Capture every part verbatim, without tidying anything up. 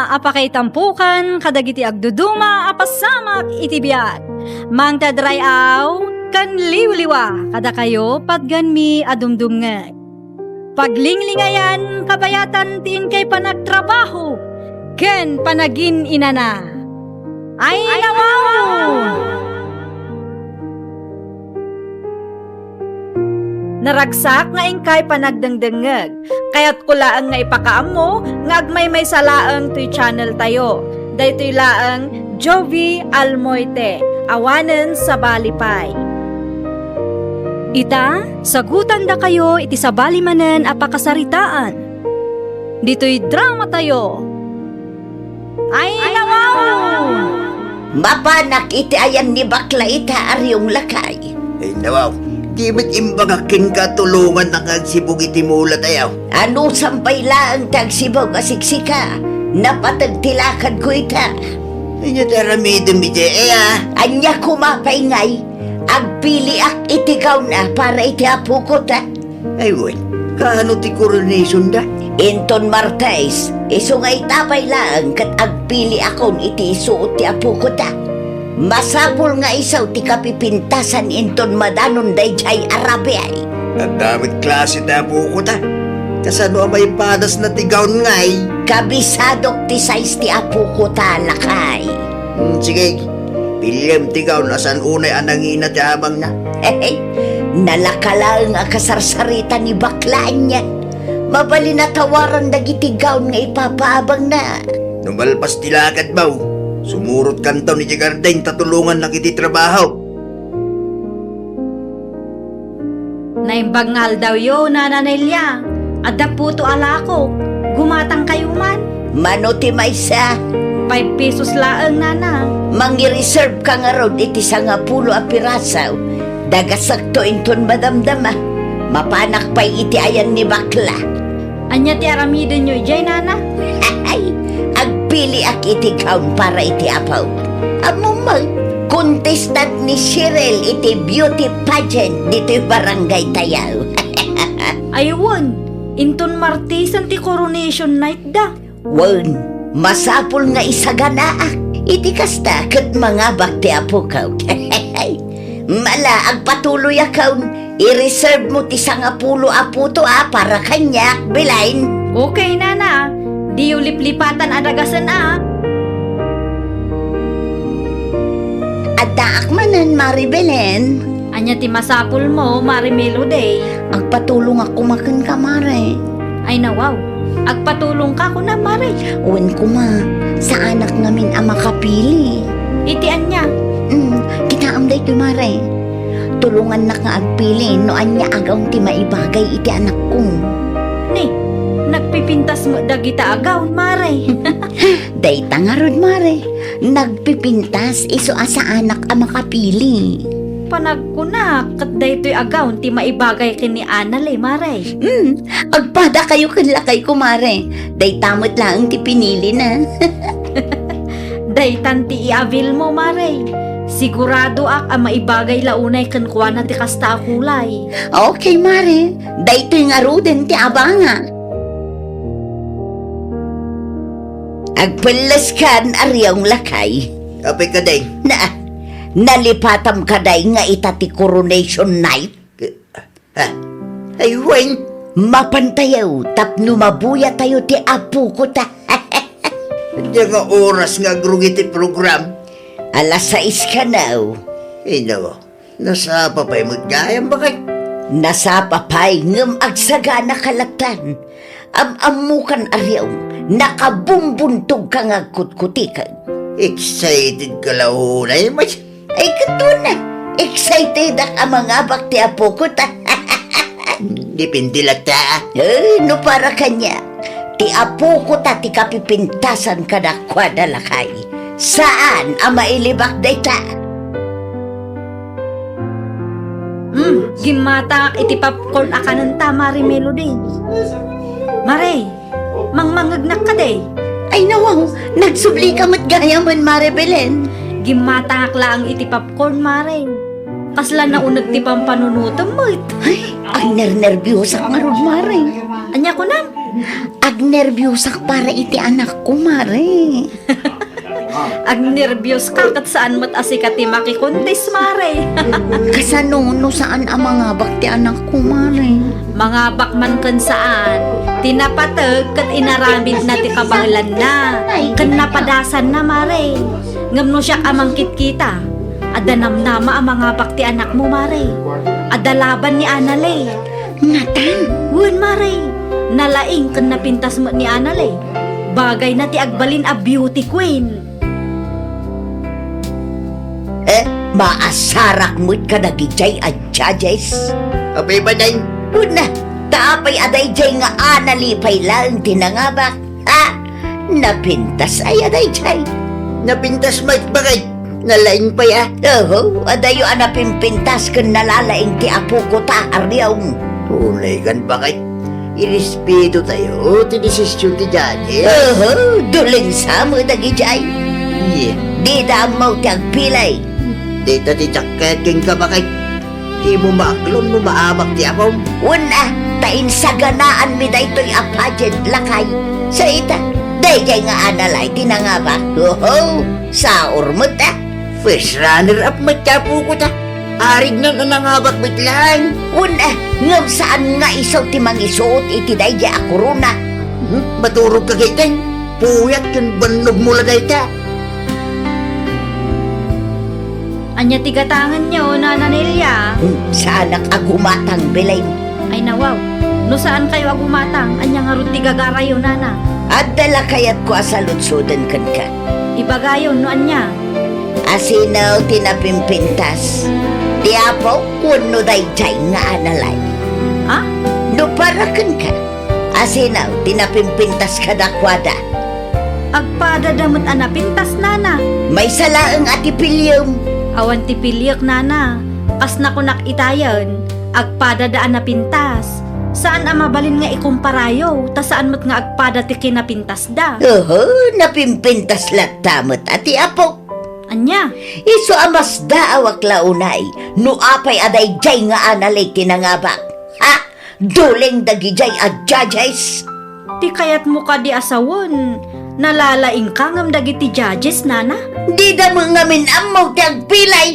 a pakaitampokan kadagiti agduduma a pasamak iti biag. Mangted ray-aw ken liwliwa kadakayo patgenmi a dumdumngeg. Paglinglingayan kabayatan ti inkay panagtrabaho ken panagin-inana. Ay, nawaw! Naragsak nga inkay panagdengdengngeg. Kayatko laeng nga ipakaammo nga agmaymaysa laeng toy channel tayo. Daytoy laeng Jovi Almoite, awanen sabali pay. Ita, sagutandakayo iti sabali manen a pakasaritaan. Ditoy drama tayo. Ay, nawaw! Mapanak iti ayan ni bakla ita a riyong lakay. Ay, nawaw. Di met imbagak kenka tulongannak nga agsibug iti mula tayo. Anusam pay laeng ti agsibug a siksika, napateg ti lakadko ita. Ania ti aramidem idiay, a? Ania koma pay ngay, agpiliak iti gown a para iti apoko ta. Ay wen, kaano ti coronation da? Inton Martes, isu nga ita pay laeng ket agpiliakon iti isuot ti apoko ta. Masapul nga isu ti kapipintasan inton madanon daydiay a rabiay. Adda met klase ti apoko ta. Kasano a maipadasna ti gown ngay? Kabisadok ti size ti apoko ta, lakay. Hmm, sige. Piliem ti gown a saan unay a nangina ti abangna. Nalaka laeng a kasarsarita ni bakla anian. Mabalin a tawaran dagiti gown nga ipapaabangna. No malpas ti lakadmo, sumurotkanton iti garden ta tulongannak iti trabaho. Naimbag nga aldawyo, Nana Nelia. Adda puto a lakok. Gumatangkayo man. Mano ti maysa? Five pesos laeng, Nana. Mangireserve ka ngarud iti sangapulo a piraso. Dagasekto inton madamdama. Mapanak pay iti ayan ni bakla. Ania ti aramidenyo idiay, Nana? Ay, agpiliak iti gown para iti apok. Ammom met, contestant ni Cheryl iti beauty pageant ditoy barangay tayo. Ay wen, inton Martesen ti coronation night da. Wen, masapul nga isaganaak. Iti kasta ket mangabak ti apok. Mala, agpatuloyakon. I-reserve mo ti sangapulo a puto a para kaniak, Belen. Okay, Nana. Diyo liplipatan a dagasen a. Addaak manen, Mare Belen. Ania ti masapulmo, Mare Melody? Agpatulongak koma kenka, Mare. Ay, nawaw. Agpatulongka kuna, Mare? Wen koma, saanak ngamin a makapili. Iti ania? Hmm, kitaem daytoy, Mare. Tulongannak nga agpili no ania a gown ti maibagay iti anakko. Ni, nagpipintas met dagita a gown, Mare. Dayta ngarud, Mare. Nagpipintas isu a saanak a makapili. Panagkunak, ket daytoy a gown ti maibagay ken ni Anale, Mare. Hmm, agpadakayo ken lakayko, Mare. Dayta met laeng ti pinilina. Daytan ti i-avail mo, Mare. Siguradoak a maibagay la unay kenkuana ti kasta a kulay. Okay, Mare. Daytoy ngaruden ti abangak. Agpelleskan a riyong lakay. Apay kadi? Na, nalipatam kadi nga ita ti coronation night? Ha? Ay, wen. Mapantayo tapno mabuyatayo ti apoko ta. Ania nga oras nga agrugi ti program? Alas sais kano. Ino, nasapa pay met gayam, bakay? Nasapa pay ngem agsagana ka lattan. Am-ammokan a riyong, nakabumbuntog ka nga agkutkutikag. Excited ka la unay, may. Ay, katuna, excitedak a mangabak ti apoko ta. Depende latta. Eh, no para kaniak, ti apoko ta ti kapipintasan kadakuada, lakay. Saan a mailibak dayta? Hmm, gimmatangak iti popcorn a kanenta, Mare Melody. Mare, mangmangngegnak kadi? Ay, nawaw, nagsubli ka met gayamen, Mare Belen. Gimmatangak laeng iti popcorn, Mare. Kasla nauneg ti pampanunotem met. Ay, agnernerbiosak ngarud, Mare. Ania kunam? Agnerbiosak para iti anakko, Mare. Agnerbioska ket saan met a sika ti makikuntis, Mare. Kasano no saan a mangabak ti anakko, Mare? Mangabak man ken saan, ti napateg ket inaramidna ti kabaelanna ken napadasanna, Mare. Ngem no siak a mangkitkita, adda namnama a mangabak ti anakmo, Mare. Adda laban ni Anale. Ngatan? Wen, Mare. Nalaing ken napintas met ni Anale. Bagayna ti agbalin a beauty queen. Eh, maasarak met kadagidiay a judges? Apay manen? Kuna, ta apay a daydiay nga Anale pay laeng ti nangabak? Ha? Napintas aya daydiay? Napintas met, baket. Nalaing pay a. Oho, adayo a napimpintas ken nalalaing ti apoko ta, Ariong. Unay kan, baket. Irespeto tayo ti desisyon ti judges. Oho, duleng sa met dagidiay. Yeah. Dida ammo ti agpilay. Dita ti jacket kenka, baket. Dimo maaklon no maabak ti apom. Wen a, ta insaganaanmi daytoy a pageant, lakay. Sa ita, daydiay nga Anale ti nangabak. Oho, saor met a. First runner-up met ti apoko ta. Arignan a nangabak met laeng. Wen a, ngem saan nga isu ti mangisuot iti daydiay a korona. Hmm? Maturogka ketdin. Puyat ken bannogmo la dayta. Ania ti gatangenyo, Nana Nelia? Hmm, saanak a gumatang, Belen. Ay, nawaw. No saankayo a gumatang, ania ngarud ti gagarayo, Nana? Adda la kayatko a saludsoden kenka. Ibagayon no ania. Asino ti napimpintas? Ti apok wenno daydiay nga Anale? Ha? No para kenka, asino ti napimpintas kadakuada? Agpadada met a napintas, Nana. Maysa laeng a ti piliem. Awan ti piliek, Nana. Kas nakunak itayen, agpadada a napintas. Saan a mabalin nga ikumparayo, ta saan met nga agpada ti kinapintasda. Oho, napimpintas latta met a ti apok. Ania? Isu a masdaawak la unay, no apay a daydiay nga Anale ti nangabak. Ha? Duleng dagidiay a judges. Ti kayatmo kadi a sawen, nalalaingka ngem dagiti judges, Nana? Dida met ngamin ammo ti agpilay.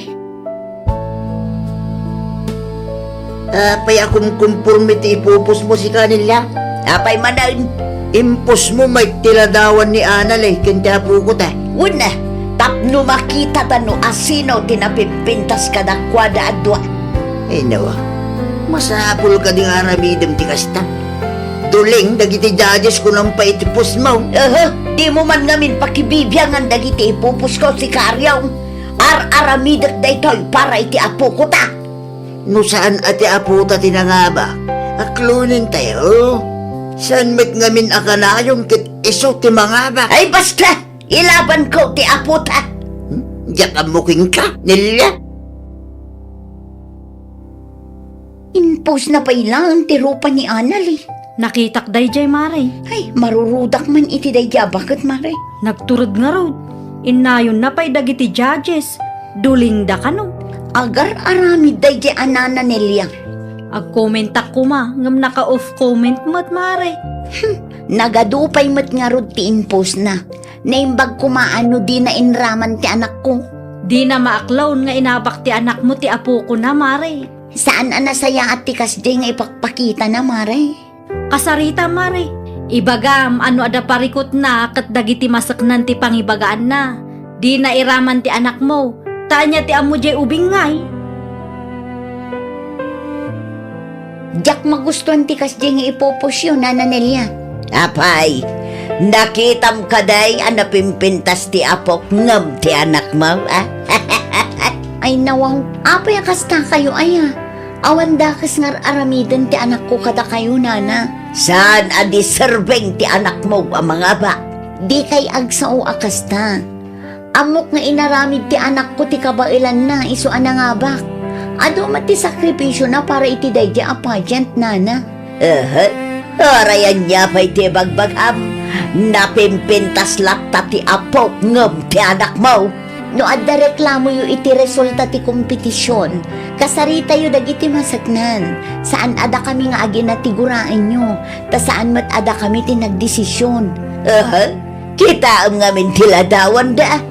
Apay a kumkumporme ti ipupusmo, sika, Nelia? Apay manen? Impusmo met ti ladawan ni Anale ken ti apoko ta. Wen a, tapno makitata no asino ti napimpintas kadakuada a dua. Ay, nawa. Masapul kadi nga aramidem ti kasta. Duleng dagiti judges, kunam pay iti pusmo. Aha, dimo man ngamin pakibibiangan dagiti ipupusko, sika, Ariong. Ar-aramidek daytoy para iti apoko ta. No saan a ti apota ti nangabak, aklonentayo. Saan met ngamin a kanayon ket isu ti mangabak? Ay, basta! Ilabanko ti apota! Hmm? Diak ammo kenka, Nelia. Impusna pay laeng ti rupa ni Anale. Nakitak daydiay, Mare. Ay, marurudak man iti daydiay a baket, Mare. Nagturod ngarud. Innayonna pay dagiti judges. Dulingda kano. Agar-aramid daydiay a Nana Nelia. Agkomentak koma, ngem naka-off comment met, Mare. Hmm, nagadu pay met ngarud ti impusna. Naimbag koma a no dina inraman ti anakko. Dina maaklon nga inabak ti anakmo ti apokona, Mare. Saan a nasayaat ti kasdiay nga ipakpakitana, Mare. Kasarita, Mare. Ibagam a no adda parikutna ket dagiti maseknan ti pangibagaanna. Dina iraman ti anakmo. Ta ania ti ammo diay ubing ngay? Diak magustuan ti kasdiay nga ipupusyo, Nana Nelia. Apay, nakitam kadi a napimpintas ti apok ngem ti anakmo, a? Ay, nawaw, apay a kastakayo, aya? Awan dakes nga ar-aramiden ti anakko kadakayo, Nana. Saan a deserving ti anakmo a mangabak? Dikay agsao a kasta. Ammok nga inaramid ti anakko ti kabaelanna isu a nangabak. Adu met ti sakripisiona para iti daydiay a pageant, Nana. Ehe. Uray ania pay ti ibagbagam, napimpintas latta ti apok ngem ti anakmo. No adda reklamoyo iti resulta ti kompetision, kasaritayo dagiti maseknan. Saan a dakami nga aginatiguranyo, ta saan met a dakami ti nagdesision. Aha, kitaem ngamin ti ladawanda.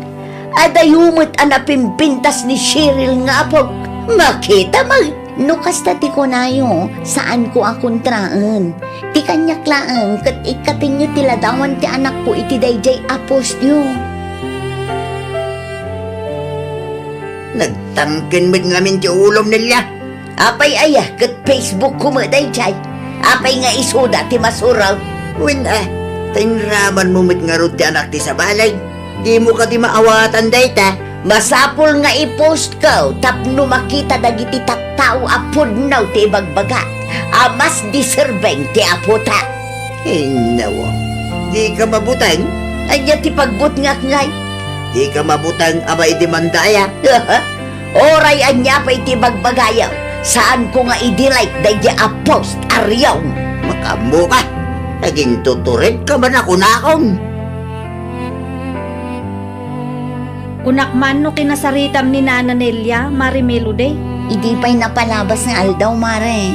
Adayo met a napimpintas ni Cheryl nga apok. Makita met. No kasta ti kunayo, saanko a kontraen. Ti kaniak laeng ket ikkatenyo ti ladawan ti anakko iti daydiay a postyo. Nagtangken met ngamin ti ulom, Nelia. Apay aya ket Facebook ko met daydiay? Apay nga isuda ti masuraw? Wen a, ta inramanmo met ngarud ti anak ti sabali. Dimo kadi maawatan dayta? Masapul nga i-post ko tapno makita dagiti tattao a pudno ti ibagbagak a mas deserving ti apota. Innawa, dika mabuteng? Ania ti pagbutngak ngay? Dika mabuteng a maidemanda aya? Uray ania pay ti bagbagayo, saanko nga i-delete daydi a post a riaw. Makaammo ka, agintutured ka man a kunakon. Kunak man no kinasaritam ni Nana Nelia, Mare Melody. Idi pay napalabas nga aldaw, Mare.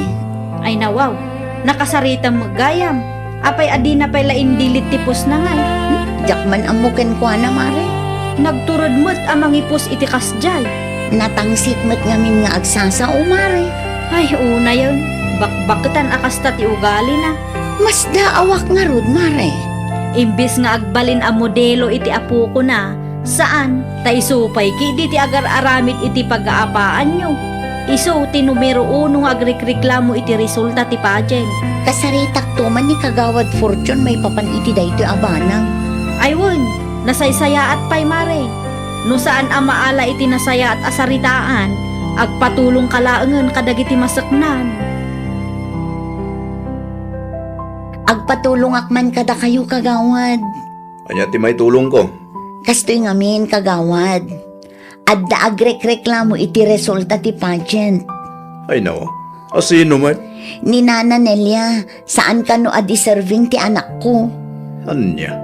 Ay nawaw, nakasaritam met gayam. Apay a dina pay la in-delete ti postna ngay? Hmm? Diak man ammo kenkuana, Mare. Nagtured met a mangi-post iti kasdiay. Natangsit met ngamin nga agsasao, Mare. Ay, unayen, bakbaketan a kasta ti ugalina. Masdaawak ngarud, Mare. Imbes nga agbalin a modelo iti apokona, saan, ta isu pay ketdi ti agar-aramid iti pagaapaanyo. Isu ti numero uno nga agrekreklamo iti resulta ti pageant. Kasaritakto man ni Kagawad Fortune maipapan iti daytoy a banag. Ay wen, nasaysayaat pay, Mare. No saan a maala iti nasayaat a saritaan, agpatulongka laengen kadagiti maseknan. Agpatulongak man kadakayo, Kagawad. Ania ti maitulongko? Kastoy ngamin, Kagawad. Adda agrekreklamo iti resulta ti pageant. Ay, no. Asino met? Ni Nana Nelia, saan kano a deserving ti anakko. Ania?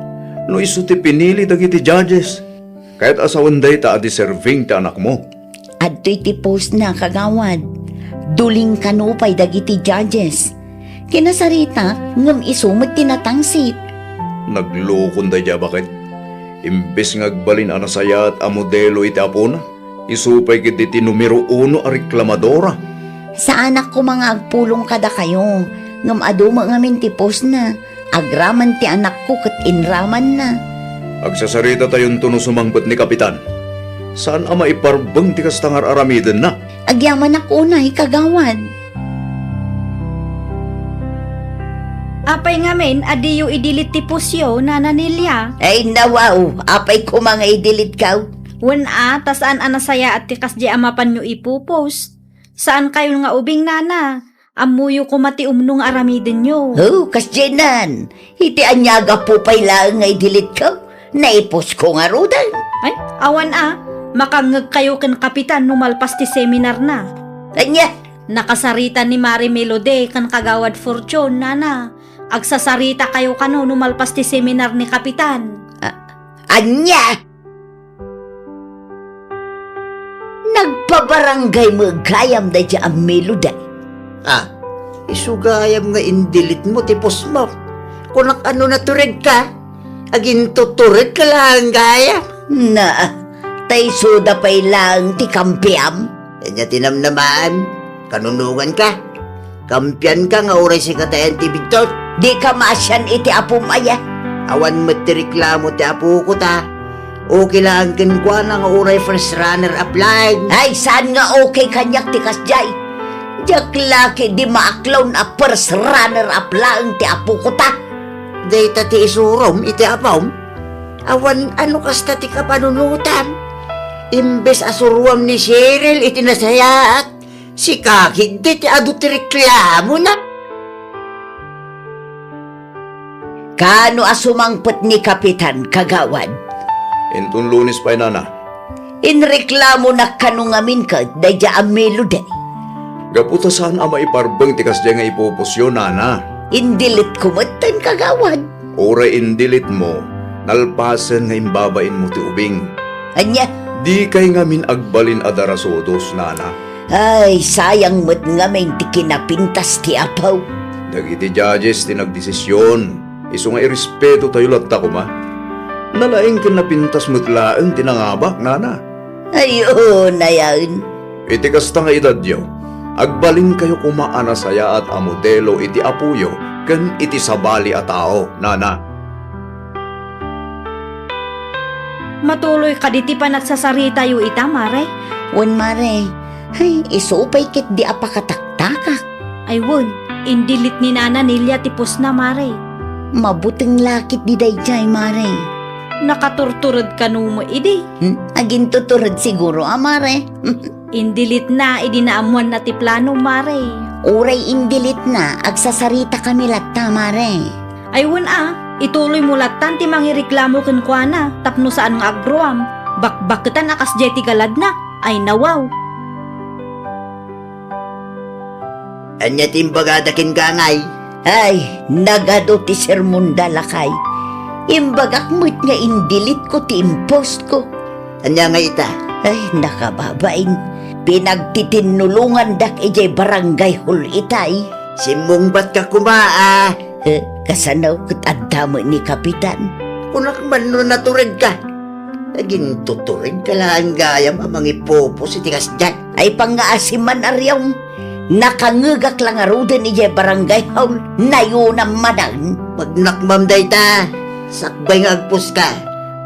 No isu ti pinili dagiti judges, kayat a sawen dayta a deserving ti anakmo. Adtoy ti postna, Kagawad. Duling kano pay dagiti judges. Kinasaritak, ngem isu met ti natangsit. Naglukon daydi a baket. Imbes nga agbalin a nasayaat a modelo iti apona, isu pay ketdi ti numero uno a reklamadora. Saanak koma nga agpulong kadakayo, ngem adu met ngamin ti postna. Agraman ti anakko ket inramanna. Agsasaritatayon no sumangpet ni Kapitan. Saan a maiparbeng ti kasta nga ar-aramidenna. Agyamanak unay, Kagawad. Apay ngamin a diyo i-delete ti postyo, Nana Nelia? Ay, nawaw, apay koma nga i-delete kaw? Wen a, ta saan a nasayaat ti kasdiay a mapanyo ipopost. Saan kayon nga ubing, Nana. Ammoyo koma ti umno nga aramidenyo. Oh, kasdiay nan. Iti ania a gapu pay laeng nga i-delete ko, naipost ko ngaruden. Ay, awan a. Makangngeg kayo ken Kapitan no malpas ti seminar na. Ania? Nakasarita ni Mare Melody ken Kagawad Fortune, Nana. Agsasarita kayo kano no malpas ti seminar ni Kapitan. A-, ania? Nagpabarangay met gayam daydi a Melody. Ah, isu gayam nga in-delete mo ti post mo. Kunak, ano, natured ka? Agintutured ka laeng gayam. Na, ta isuda pay laeng ti kampiam. Ania ti namnamaem? Kanunongan ka? Kampian ka nga uray sika ti ayan ti bigtot? Dika maasian iti apom aya? Awan met ti reklamo ti apoko ta. Okay laeng kenkuana nga uray first runner up laeng. Ay, saan nga okay kaniak ti kasdiay? Diak la ketdi maaklon a first runner up laeng ti apoko ta. Dayta ti isurom iti apom? Awan a no kasta ti kapanunotam. Imbes a suruam ni Cheryl iti nasayaat, sika ketdi ti adu ti reklamona. Kaano a sumangpet ni Kapitan, Kagawad? Inton Lunes pay, Nana. Inreklamonak kano ngamin ket daydi a Melody. Gapu ta saan a maiparbeng ti kasdiay nga ipupusyo, Nana. In-delete ko metten, Kagawad. Uray in-delete mo, nalpasen nga imbabain mo ti ubing. Ania? Dikay ngamin agbalin a darasudos, nana. Ay, sayang met ngamin ti kinapintas ti apo. Dagiti judges ti nagdesision, isu nga irespetotayo latta koma. Nalaing ken napintas met laeng ti nangabak, nana. Ay, oo, nayaen. Iti kasta nga edadyo, agbalinkayo koma a nasayaat a modelo iti apoyo ken iti sabali a tao, nana. Matuloy kadi ti panagsasaritayo ita, mare? Wen, mare. Ay, isu pay ketdi a pakataktakak. Ay, wen, in-delete ni Nana Nelia ti postna, mare. Mabuteng la ketdi daydiay, mare. Nakaturtured kano met idi? Hmm? Agintutured siguro a, mare. In-delete na idi naammoanna ti plano, mare. Uray in-delete na, agsasaritakami latta, mare. Ay wen a, ituloymo lattan ti mangireklamo kenkuana tapno saan nga agruam. Bakbaketan a kasdiay ti galadna. Ay nawaw. Ania ti imbagada kenka, ngay? Ay, nagadu ti sermonda, lakay. Imbagak met nga in-delete ko ti in-post ko. Ania ngay ita? Ay, nakababain. Pinagtitinnulongandak idiay barangay hall itay. Simmungbatka koma a. Eh, kasano ket adda met ni Kapitan? Kunak man no naturedka. Agintuturedka laeng gayam a mangipupos iti kasdiay. Ay, pangngaasim man, Ariong. Nakangegak la ngaruden idiay barangay hall. Nayonam manen. Magnakmam dayta. Sakbay nga agposka,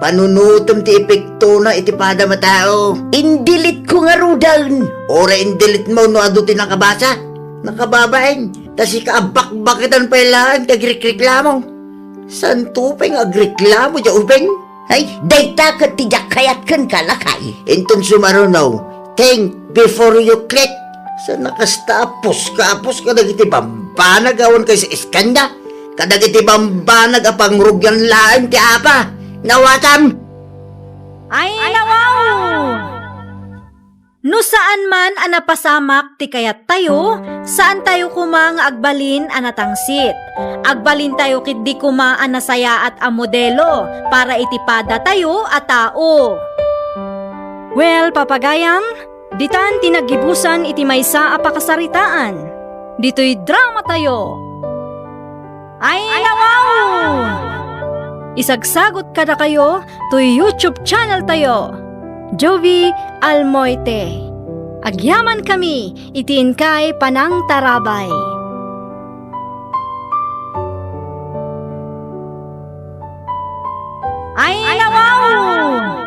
panunotem ti epektona iti padam a tao. In-delete ko ngaruden. Uray in-delete mo no adu ti nakabasa. Nakababain. Ta sika a bakbaketan pay laeng ti agrekreklamo. Saanto pay nga agreklamo diay ubing? Ay, dayta ket ti diak kayat kenka, lakay. Inton sumaruno, think before you click. Saan a kasta a puska a puska dagiti bambanag awan kay sa iskanda? Kadagiti bambanag a pangrugian laeng ti apa. Nawatam! Ay, nawaw! No saan man a napasamak ti kayattayo, saantayo koma nga agbalin a natangsit. Agbalintayo ketdi koma a nasayaat a modelo para iti padatayo a tao. Well, papagayam, ditan ti naggibusan iti maysa a pakasaritaan. Ditoy dramatayo. Ay, nawaw! Isagsagut kadakayo toy YouTube channel tayo, Jovi Almoite. Agyamankami iti inkay panangtarabay. Ay, nawaw!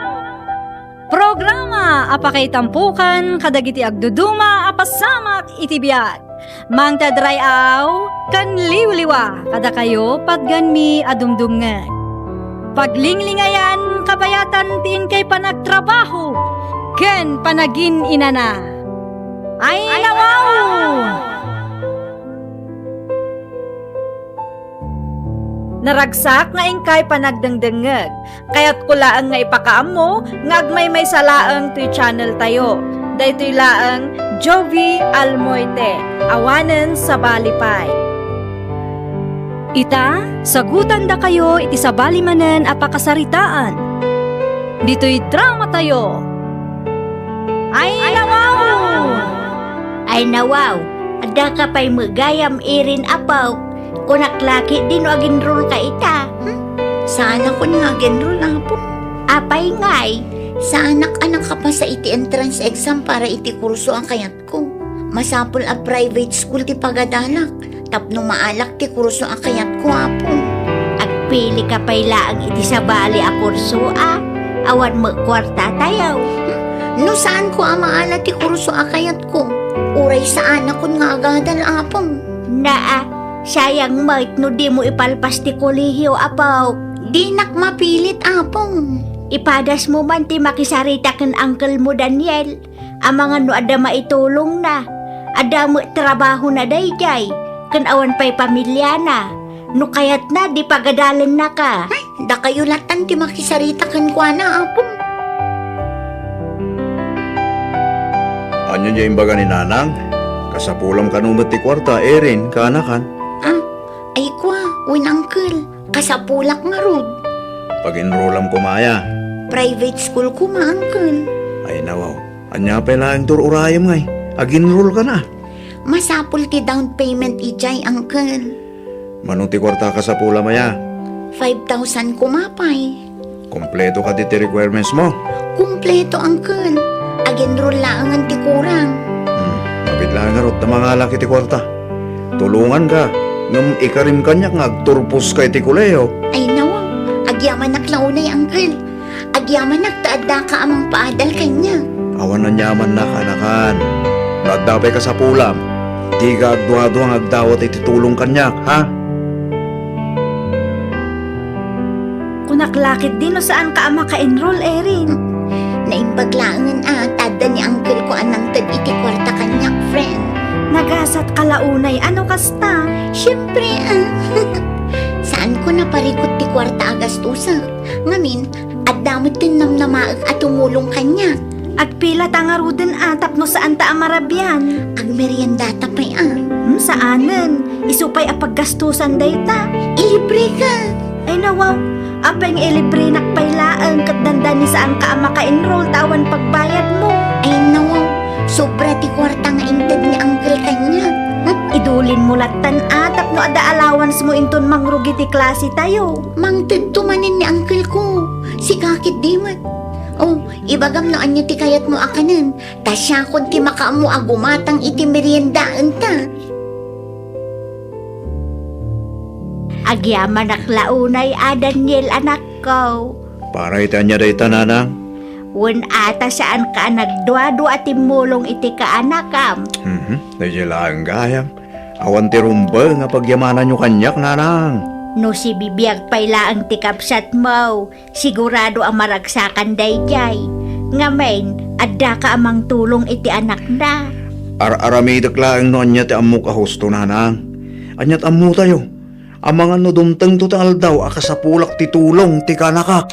Programa a pakaitampokan kadagiti agduduma a pasamak iti biag. Mangted ray-aw ken liwliwa kadakayo patgenmi a dumdumngeg. Paglinglingayan kabayatan ti inkay panagtrabaho ken panagin-inana. Ay, nawaw! Naragsak nga inkay panagdengdengngeg. Kayatko laeng nga ipakaammo nga agmaymaysa laeng toy channel tayo. Daytoy laeng Jovi Almoite, awanen sabali pay. Ita, sagutandakayo iti sabali manen a pakasaritaan. Ditoy dramatayo. Ay, nawaw! Ay, nawaw! Addaka pay met gayam, Erin, apo. Kunak la ketdi no ag-enroll ka ita. Hmm? Saanakon nga ag-enroll, apo. Apay ngay? Saanak a nakapasa iti entrance exam para iti kurso a kayatko. Masapul a private school ti pagadalak tapno maalak ti kurso a kayatko, apo. Agpili ka pay laeng iti sabali a kurso a awan met kuarta tayo. Hmm? No saanko a maala ti kurso a kayatko, uray saanakon nga agadal, apo. Naa, sayang met no dimo ipalpas ti kolehio, apo. Dinak mapilit, apo. Ipadasmo man ti makisarita ken uncle mo, Daniel. Amangan no adda maitulongna, adda met trabahona daydiay, ken awan pay pamiliana. No kayatna, di pagadalennaka. Ay, dakayo latan ti makisarita kenkuana, apo. Ania diay imbaga ni Nanang? Kasapulam kano met ti kuarta, Erin, kaanakan? Ah, ay kua, wen, uncle. Kasapulak ngarud. Pag-enrollam koma aya? Private school koma, uncle. Ay, nawaw. Ania pay laeng ti ur-urayem ngay? Ag-enroll ka na. Masapul ti down payment idiay, uncle. Mano ti kuarta a kasapulam aya? Five thousand koma pay. Kompleto kadi ti requirements mo? Kompleto, uncle. Ag-enroll laengen ti kurang. Hmm, mabiit laeng ngarud ta mangalak iti kuarta. Tulonganka, ngem ikarim kaniak nga agturposka iti kolehio. Ay, nawaw. Agyamanak la unay, uncle. Agyamanak ta addaka a mangpaadal kaniak. Awan aniamanna, kaanakan. No adda pay kasapulam, dika agduadua nga agdawat iti tulong kaniak, ha? Kunak la ketdi no saanka a maka-enroll, Erin. Naimbag laengen a ta adda ni uncle ko a nangted iti kuarta kaniak, friend. Nagasatka la unay a no kasta. Siempre, ah. Saanko naparikut ti kuarta a gastusek. Ngamin, adda met ti namnamaek a tumulong kaniak. Agpilata ngaruden a tapno saanta a marabian. Agmeriendata pay a. Hmm, saanen. Isu pay a paggastusan dayta. Ilibreka. Ay, nawaw. Apay nga ilibrenak pay laeng ket dandani saanka a maka-enroll ta awan pagbayadmo? Ay, nawaw. Sobra ti kuarta nga inted ni uncle kaniak. Hmm, idulinmo lattan a tapno adda allowance mo inton mangrugi ti klase tayo. Mangtedto manen ni uncle ko. Sika ketdi met. Oh, ibagam no ania ti kayatmo a kanen, ta siakon ti makaammo a gumatang iti meriendaenta. Agyamanak la unay a Daniel, anakko. Para iti ania dayta, nanang? Wen a ta saanka a nagduadua a timmulong iti kaanakam. Mhm, daydiay laeng gayam. Awan ti rumbeng a pagyamananyo kaniak, nanang. No sibibiag pay laeng ti kabsatmo, sigurado a maragsakan daydiay. Ngamin, addaka a mangtulong iti anakna. Ar-aramidek laeng no ania ti ammok a husto, nanang. Aniat ammotayo? Amangan no dumtengto ti aldaw a kasapulak ti tulong ti kaanakak.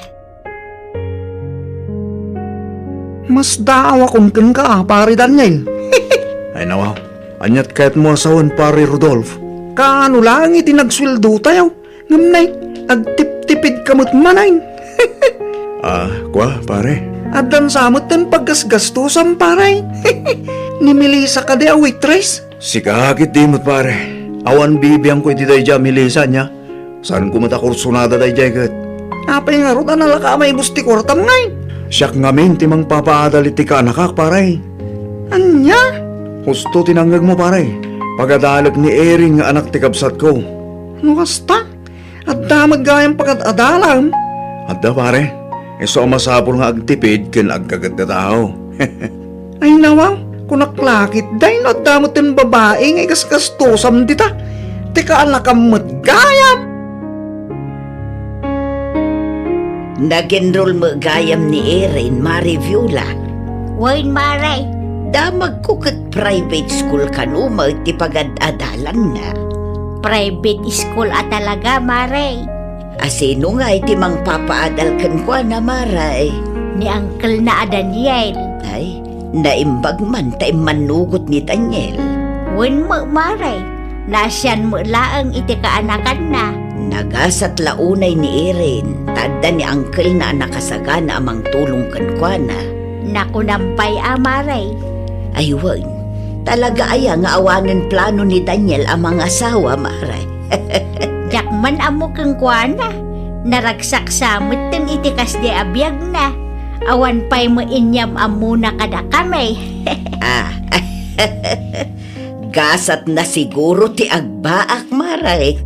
Masdaawakon kenka, Pare Daniel. Ay, nawaw. Aniat kayatmo a sawen, Pare Rodolf? Kaano laeng iti nagsueldotayo? Ngem nay, agtiptipidka met manen. Ah, kua, pare? Addan sa met ti paggasgastusam, pare. Ni Melissa kadi a waitress? Sika ketdi met, pare. Awan bibiangko iti daydiay a Melissa, ania? Saanko met a kursonada daydiay ket. Apay ngarud a nalaka a maibus ti kuartam ngay? Siak ngamin ti mangpapaadal iti kaanakak, pare. Ania? Husto ti nangngegmo, pare. Pagadalek ni Erin nga anak ti kabsatko. No kasta, adda met gayam pagad-adalam. Adda, pare. Isu a masapul nga agtipid ken agkagaggatao. Ay, nawaw, kunak la ketdi no adda met ti babai nga igasgastusam dita. Ti kaanakam met gayam. Nag-enroll met gayam ni Erin, Mare Viola. Wen, Mare. Damagko ket private school kano met ti pagad-adalanna. Private school a talaga, Mare. A sino ngay ti mangpapaadal kenkuana, Mare? Ni uncle-na a Daniel. Ay, naimbag man ta immannugot ni Daniel. Wen met, Mare. Naasian met laeng iti kaanakanna. Nagasat la unay ni Erin, ta adda ni uncle-na a nakasagana a mangtulong kenkuana. Nakunam pay a, Mare. Ay wen, talaga aya nga awanen plano ni Daniel a mangasawa, Mare? Diak man ammo kenkuana. Naragsak sa metten iti kasdiay a biagna. Awan pay met inyam-ammona kadakami. Ah. Gasatna siguro ti agbaak, Mare.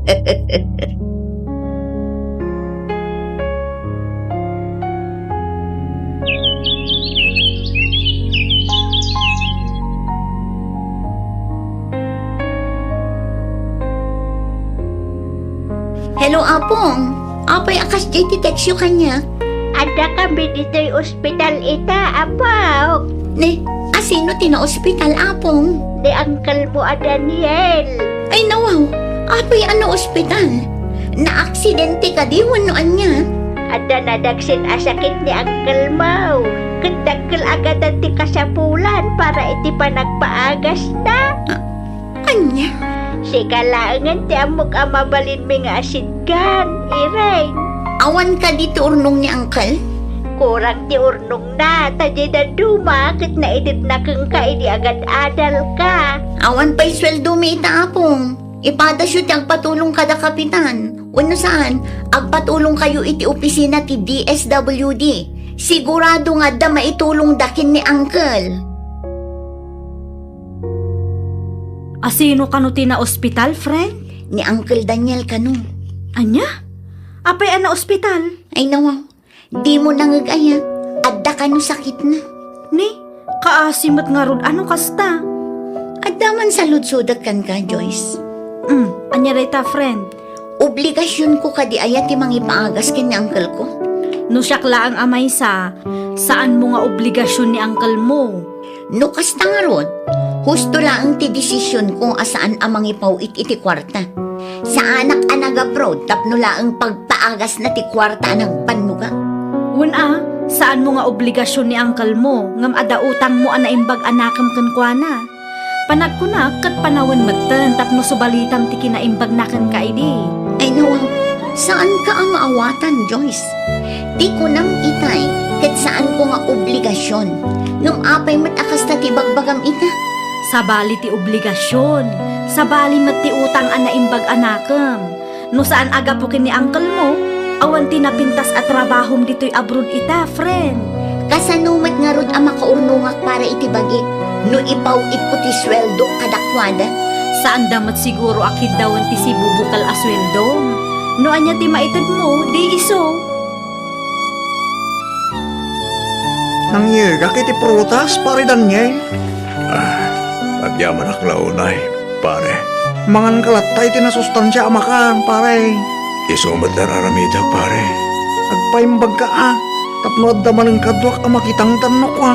Hello, Apong. Apay a kasdiay ti textyo kaniak? Addakami ditoy ospital ita, Apok. Ne, asino ti naospital, Apong? Ni uncle mo a Daniel. Ay, nawaw. Apay a naospital? Naaksidente kadi wenno ania? Adda nadaksin a sakit ni uncle mo. Ket dakkel a gadan ti kasapulan para iti panagpaagasna. Ah, ania? Sika laengen ti ammok a mabalinmi nga asitgan, Irene. Awan kadi ti urnong ni uncle? Kurang ti urnongna, ta diay dadduma ket naitedna kenka idi agad-adalka. Awan pay sueldomi ita, Apong. Ipadasyo ti agpatulong kada kapitan. Wenno saan, agpatulongkayo iti opisina ti D S W D. Sigurado nga adda maitulongda ken ni Uncle. A, sino kano ti naospital, friend? Ni Uncle Daniel kano. Ania? Apay a naospital? Ay, nawaw. Dimo nangeg aya, adda kano sakitna. Ni, kaasi met ngarud a no kasta. Adda man saludsodek kenka, Joyce. Hmm, ania dayta, friend? Obligasionko kadi aya ti mangipaagas ken ni uncle ko? No siak laeng a maysa, saanmo nga obligasion ni uncle mo. No kasta ngarud, husto laeng ti desisionko a saan a mangipaw-it iti kuarta. Saanak a nag-abroad tapno laeng pagpaagasna ti kuarta a nagbannogak. Wen a, saanmo nga obligasion ni uncle mo, ngem adda utangmo a naimbag a nakem kenkuana. Panagkunak ket panawen metten tapno subalitam ti kinaimbagna kenka idi. Ay, nawaw, saanka a maawatan, Joyce. Ti kunam itay, ket saanko nga obligasion. Ngem apay met a kasta ti bagbagam ita? Sabali ti obligasion, sabali met ti utang a naimbag a nakem. No saan a gapu ken ni uncle mo, awan ti napintas a trabahom ditoy abroad ita, friend. Kasano met ngarud a makaurnongak para iti bagik no ipaw-itko ti sueldok kadakuada? Saanda met siguro a kiddawen ti sibubukel a sueldom. No ania ti maitedmo, di isu. Nangyegak iti prutas, Pare Daniel. Ah, agyamanak la unay, pare. Manganka latta iti nasustansia a makan, pare. Isu met ti ar-aramidek, pare. Agpaimbagka a, tapno adda manen kaduak a makitangtannok a.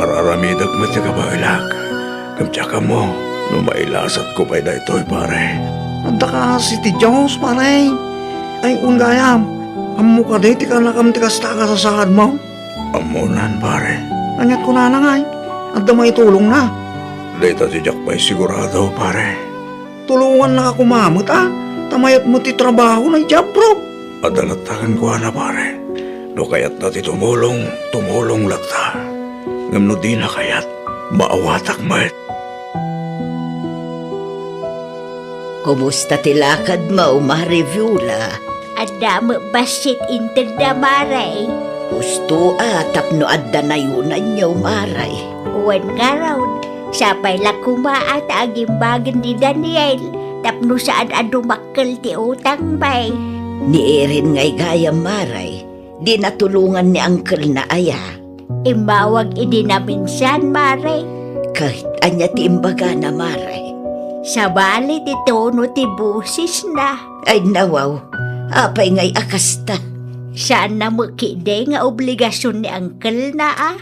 Ar-aramidek met ti kabaelak. Ngem diak ammo no mailasatko pay daytoy, pare. Adda kaasi ti Dios, pare. Ay, wen gayam, ammo kadi ti kanakam ti kasta a kasasaadmo? Ammonan, pare. Ania't kunana ngay? Adda maitulongna? Dayta ti diak pay sigurado, pare. Tulongannaka koma met a, ta mayat met ti trabahona idiay abroad. Adda latta kenkuana, pare. No kayatna ti tumulong, tumulong latta. Ngem no dina kayat, maawatak met. Kumusta ti lakadmo, Mare Viola? Adda met bassit intedda, Mare. Husto a tapno adda nayonanyo, Mare. Wen ngarud, sapay la koma a ta agimbagen ni Daniel tapno saan a dumakkel ti utang, bay. Ni Erin ngay gayam, Mare. Di natulongan ni uncle-na aya? Immawag idi naminsan, Mare. Ket ania ti imbagana, Mare? Sabali ti tono ti bosesna. Ay, nawaw. Apay ngay a kasta? Saanna met ketdi nga obligasion ni uncle-na a?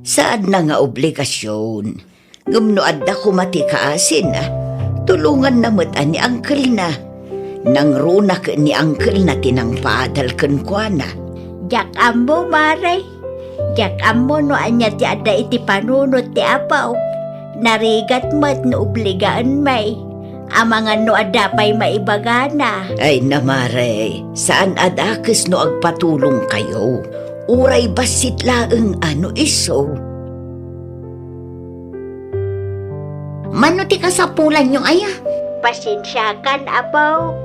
Saanna nga obligasion. Ngem no adda koma ti kaasina, tulonganna met a ni uncle-na. Nangruna ket ni uncle-na ti nangpaadal kenkuana. Diak ammo, Mare. Diak ammo no ania ti adda iti panunot ti apok. Narigat met no obligaenmi. Amangan no adda pay maibagana. Ay na, Mare, saan a dakes no agpatulongkayo. Uray bassit laeng a no isu. Mano ti kasapulanyo aya? Pasensiakan, apok.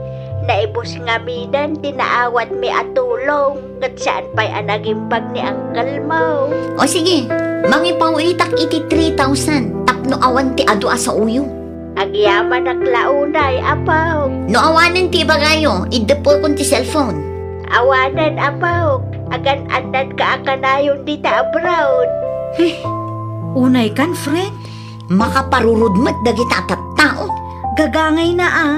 Naibus ngaminen ti naawatmi a tulong, ket saan pay a nagimbag ni uncle-mo. O sige, mangipaw-itak iti three thousand tapno awan ti adu a saoyo. Agyamanak la unay, apok. No awanen ti ibagayo, iddepekon ti cellphone. Awanen, apok. Agan-annadka a kanayon dita abroad. Unaykan, friend? Makaparurod met dagita a tattao. Gagangayna a.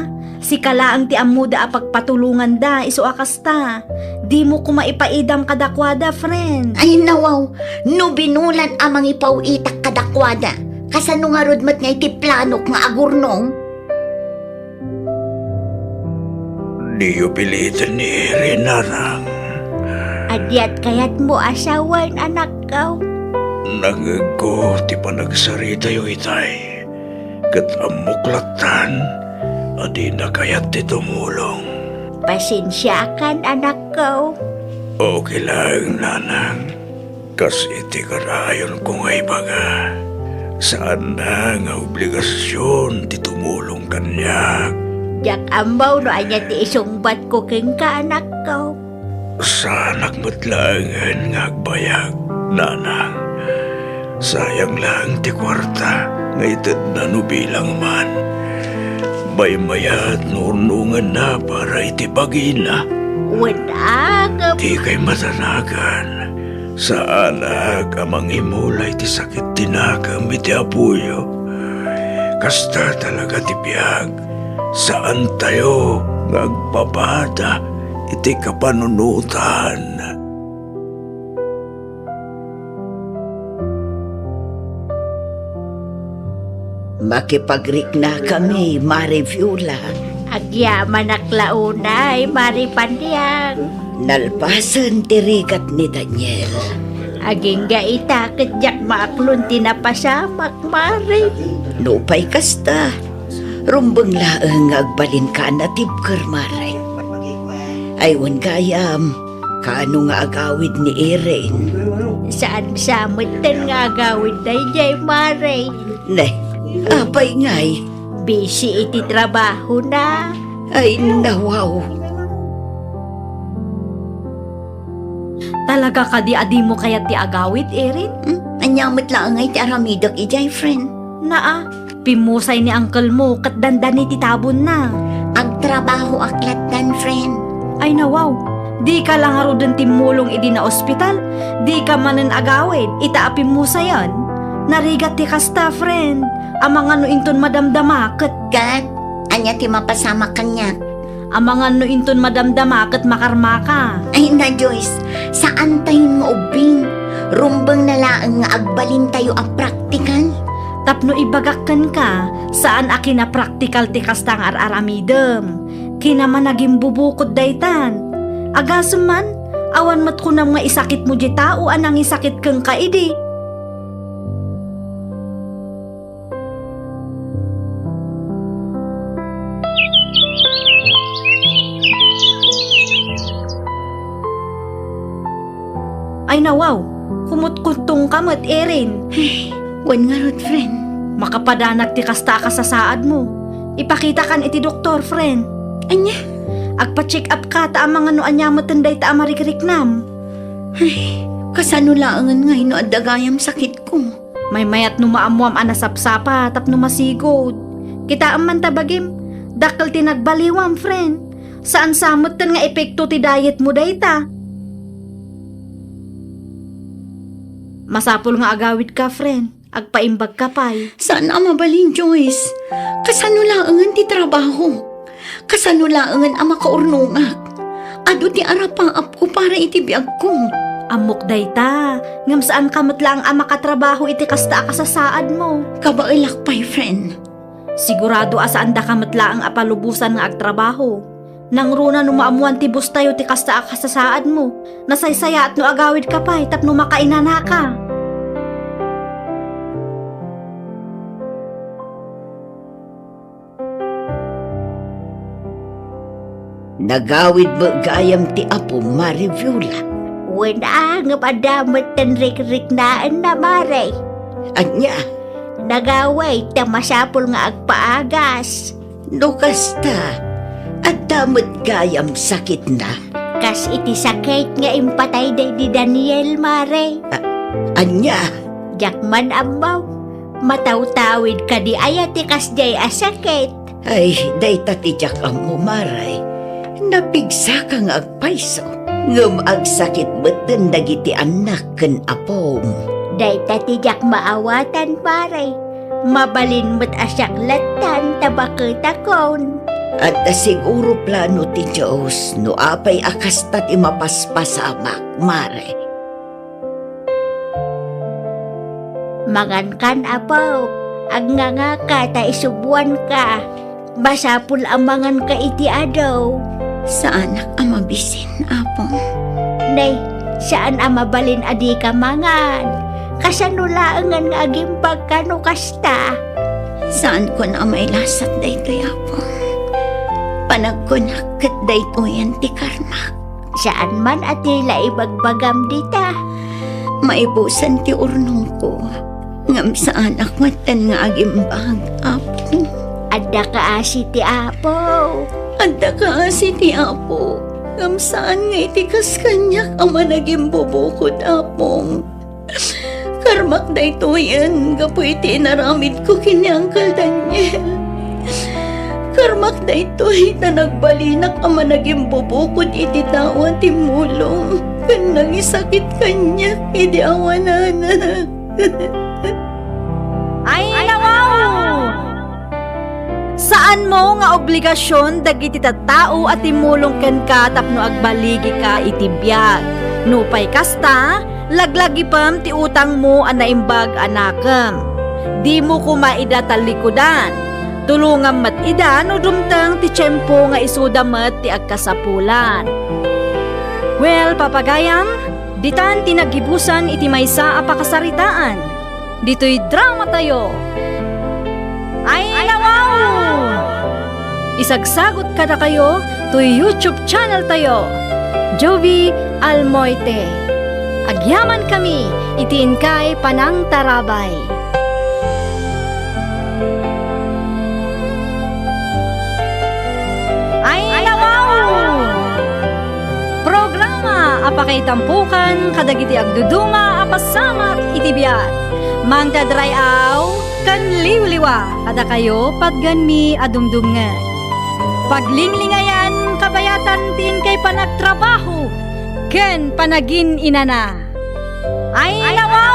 Sika laeng ti ammoda a pagpatulonganda, isu a kasta. Dimo koma ipaidam kadakuada, friend. Ay, nawaw, no binulan a mangipaw-itak kadakuada, kasano ngarud met nga iti planok nga agurnong? Diyo piliten ni Erin, nanang. Adiat kayatmo a sawen, anakko? Nangegko ti panagsaritayo itay, ket ammok lattan a dina kayat ti tumulong. Pasensiakan, anakko. Okay laeng, nanang. Kas iti karayonko nga ibaga, saanna nga obligasion ti tumulong kaniak. Diak ammo no ania ti isungbatko kenka, anakko. Saanak met laengen nga agbayag, nanang. Sayang laeng ti kuarta nga itedna no bilang man. Maymayat no urnongenna para iti bagina. Wen a, ngem dikay madanagan. Saanak a mangimula iti sakit ti nakem iti apoyo. Kasta talaga ti biag. Saantayo nga agpabada iti kapanunotan. Makipagriknakami, Mare Viola. Agyamanak la unay, Mare Paniang. Nalpasen ti rigat ni Daniel. Agingga ita ket diak maaklon ti napasamak, Mare. Nupay kasta, rumbeng laeng nga agbalinka a natibker, Mare. Ay, wen gayam, kaano nga agawid ni Irene? Saan sa metten nga agawid daydiay, Mare. Ne, apay ngay? Busy iti trabahona. Ay, nawaw. Talaga kadi a dimo kayat ti agawid, Irene? Hmm? Ania met laeng ngay ti aramidek idiay, friend? Naa, pimmusay ni uncle mo ket dandani ti tabonna. Agtrabahoak lattan, friend. Ay nawaw, dika la ngaruden timmulong idi naospital? Dika manen agawid ita a pimmusayen? Narigat ti kasta, friend. Amangan no inton madamdama ket... Ket, ania ti mapasamak kaniak? Amangan no inton madamdama ket makarmaka. Ay na, Joyce, saantayon nga ubbing. Rumbeng na laeng nga agbalintayo a praktikal. Tapno ibagak kenka, saan a kinapraktikal ti kasta nga ar-aramidem. Kinamanagimbubukod daytan. Agasem man, awan met kunam nga isakitmo diay tao a nangisakit kenka idi. Ay nawaw, kumutkuttongka met, Erin. Ay, wen ngarud, friend. Makapadanag ti kasta a kasasaadmo. Ipakitakan iti doktor, friend. Ania? Agpa-check up ka ta amangan no ania metten dayta a marikriknam. Ay, kasano laengen ngay no adda gayam sakitko? Maymayat no maammoam a nasapsapa tapno masigud. Kitaem man ta bagim, dakkel ti nagbaliwam, friend. Saan sa metten nga epekto ti dietmo dayta. Masapul nga agawidka, friend. Agpaimbagka pay. Saan a mabalin, Joyce. Kasano laengen ti trabaho? Kasano laengen a makaurnongak? Adu ti arapaapko para iti biagko. Ammok dayta, ngem saanka met laeng a makatrabaho iti kasta a kasasaadmo. Kabaelak pay, friend. Sigurado a saandaka met laeng a palubosan nga agtrabaho. Nangruna no maammoan ti boss tayo ti kasta a kasasaadmo. Nasaysayaat no agawidka pay tapno makainanaka. Nagawid met gayam ti apom, Mare Viola? Wen a, ngem adda metten rikriknaenna, Mare. Ania? Nagawid ta masapul nga agpaagas. No kasta, adda met gayam sakitna? Kas iti sakit nga impatay daydi Daniel, Mare. A-, ania? Diak man ammo. Matawtawid kadi aya ti kasdiay a sakit? Ay, dayta ti diak ammo, Mare. Napigsaka nga agpayso, ngem agsakit metten dagiti annak ken apom. Dayta ti diak maawatan, Mare. Mabalin met a siak lattan ta baketakon. Adda siguro plano ti Dios no apay a kasta ti mapaspasamak, Mare. Mangankan, apo. Agngangaka ta isubuanka. Masapul a manganka iti adu. Saanak a mabisin, apo. Nay, saan a mabalin a dika mangan. Kasano laengen nga agimbagka no kasta? Saankon a mailasat daytoy, apo. Panagkunak ket daytoyen ti karmak. Saan man a ti la ibagbagam dita. Maibusan ti urnongko, ngem saanak metten nga agimbag, Apo. Adda kaasi ti Apo. Adda kaasi ti Apo, ngem saan nga iti kas kaniak a managimbubukod, Apong. Karmak daytoyen gapu iti inaramidko ken ni Uncle Daniel. Karmak daytoy ta nagbalinak a managimbubukod iti tao a timmulong ken nangisakit kaniak idi awan anak. Ay, nawaw! Saanmo nga obligasion dagiti tattao a timmulong kenka tapno agbaligika iti biag. Nupay kasta, laglagipem ti utangmo a naimbag a nakem. Dimo koma ida tallikudan. Tulongam met ida no dumteng ti tiempo nga isuda met ti agkasapulan. Well, papagayam, ditan ti nagibusan iti maysa a pakasaritaan. Ditoy dramatayo. Ay, nawaw! Isagsagut kadakayo toy YouTube channel tayo, Jovi Almoite. Agyaman kami iti inkay panangtarabay. Ay, nawaw! Programa a pakaitampukan kadagiti agduduma a pasamak iti biag. Mangted ray-aw ken liwliwa kadakayo patgenmi a dumdumngeg. Paglinglingayan kabayatan ti inkay panagtrabaho ken panagin-inana. Ay, nawaw!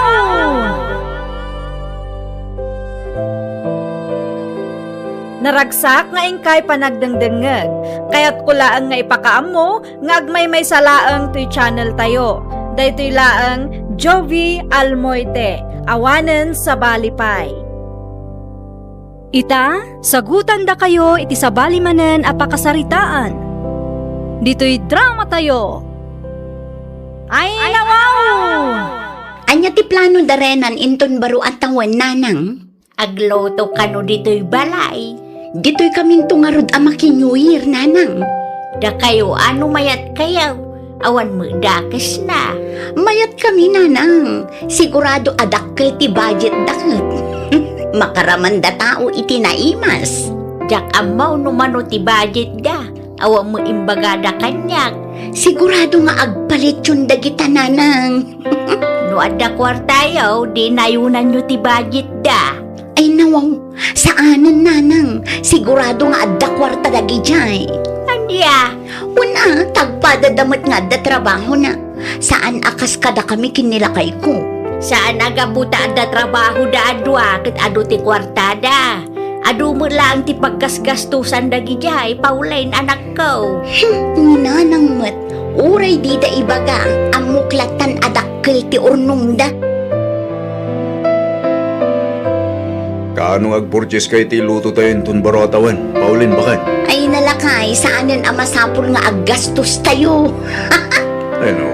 Naragsak nga inkay panagdengdengngeg. Kayatko laeng nga ipakaammo nga agmaymaysa laeng toy channel tayo. Daytoy laeng Jovi Almoite, awanen sabali pay. Ita, sagutandakayo iti sabali manen a pakasaritaan. Ditoy dramatayo. Ay, nawaw! Ania ti plano da Renan inton baro a tawen, nanang? Agluto kano ditoy balay. Ditoy kaminto ngarud a maki-New Year, nanang. Dakayo, ano mayat kayo? Awan met dakesna. Mayat kami, nanang. Sigurado a dakkel ti budget da ket makaramanda tao iti naimas. Diak ammo no mano ti budget da. Awan met imbagada kaniak. Sigurado nga agpalityon dagita, nanang. No adda kuartayo, di nayunanyo ti budget da. Ay, nawaw, saanen, nanang. Sigurado nga adda kuarta dagidiay. Ania? Wen a, tagpada da met nga adda trabahona. Saan a kas kadakami ken ni lakayko. Saan a gapu ta adda trabahoda a dua ket adu ti kuartada. Adu met laeng ti paggasgastosan dagidiay, Pauline, anakko. Hmm, ni nanang met, uray dida ibaga, ammok lattan a dakkel ti urnongda. Kaano nga agpurtiskay ti ilutotayo inton baro a tawen, Pauline, baket? Ay, nalakay, saanen a masapul nga aggastostayo. Ay, no.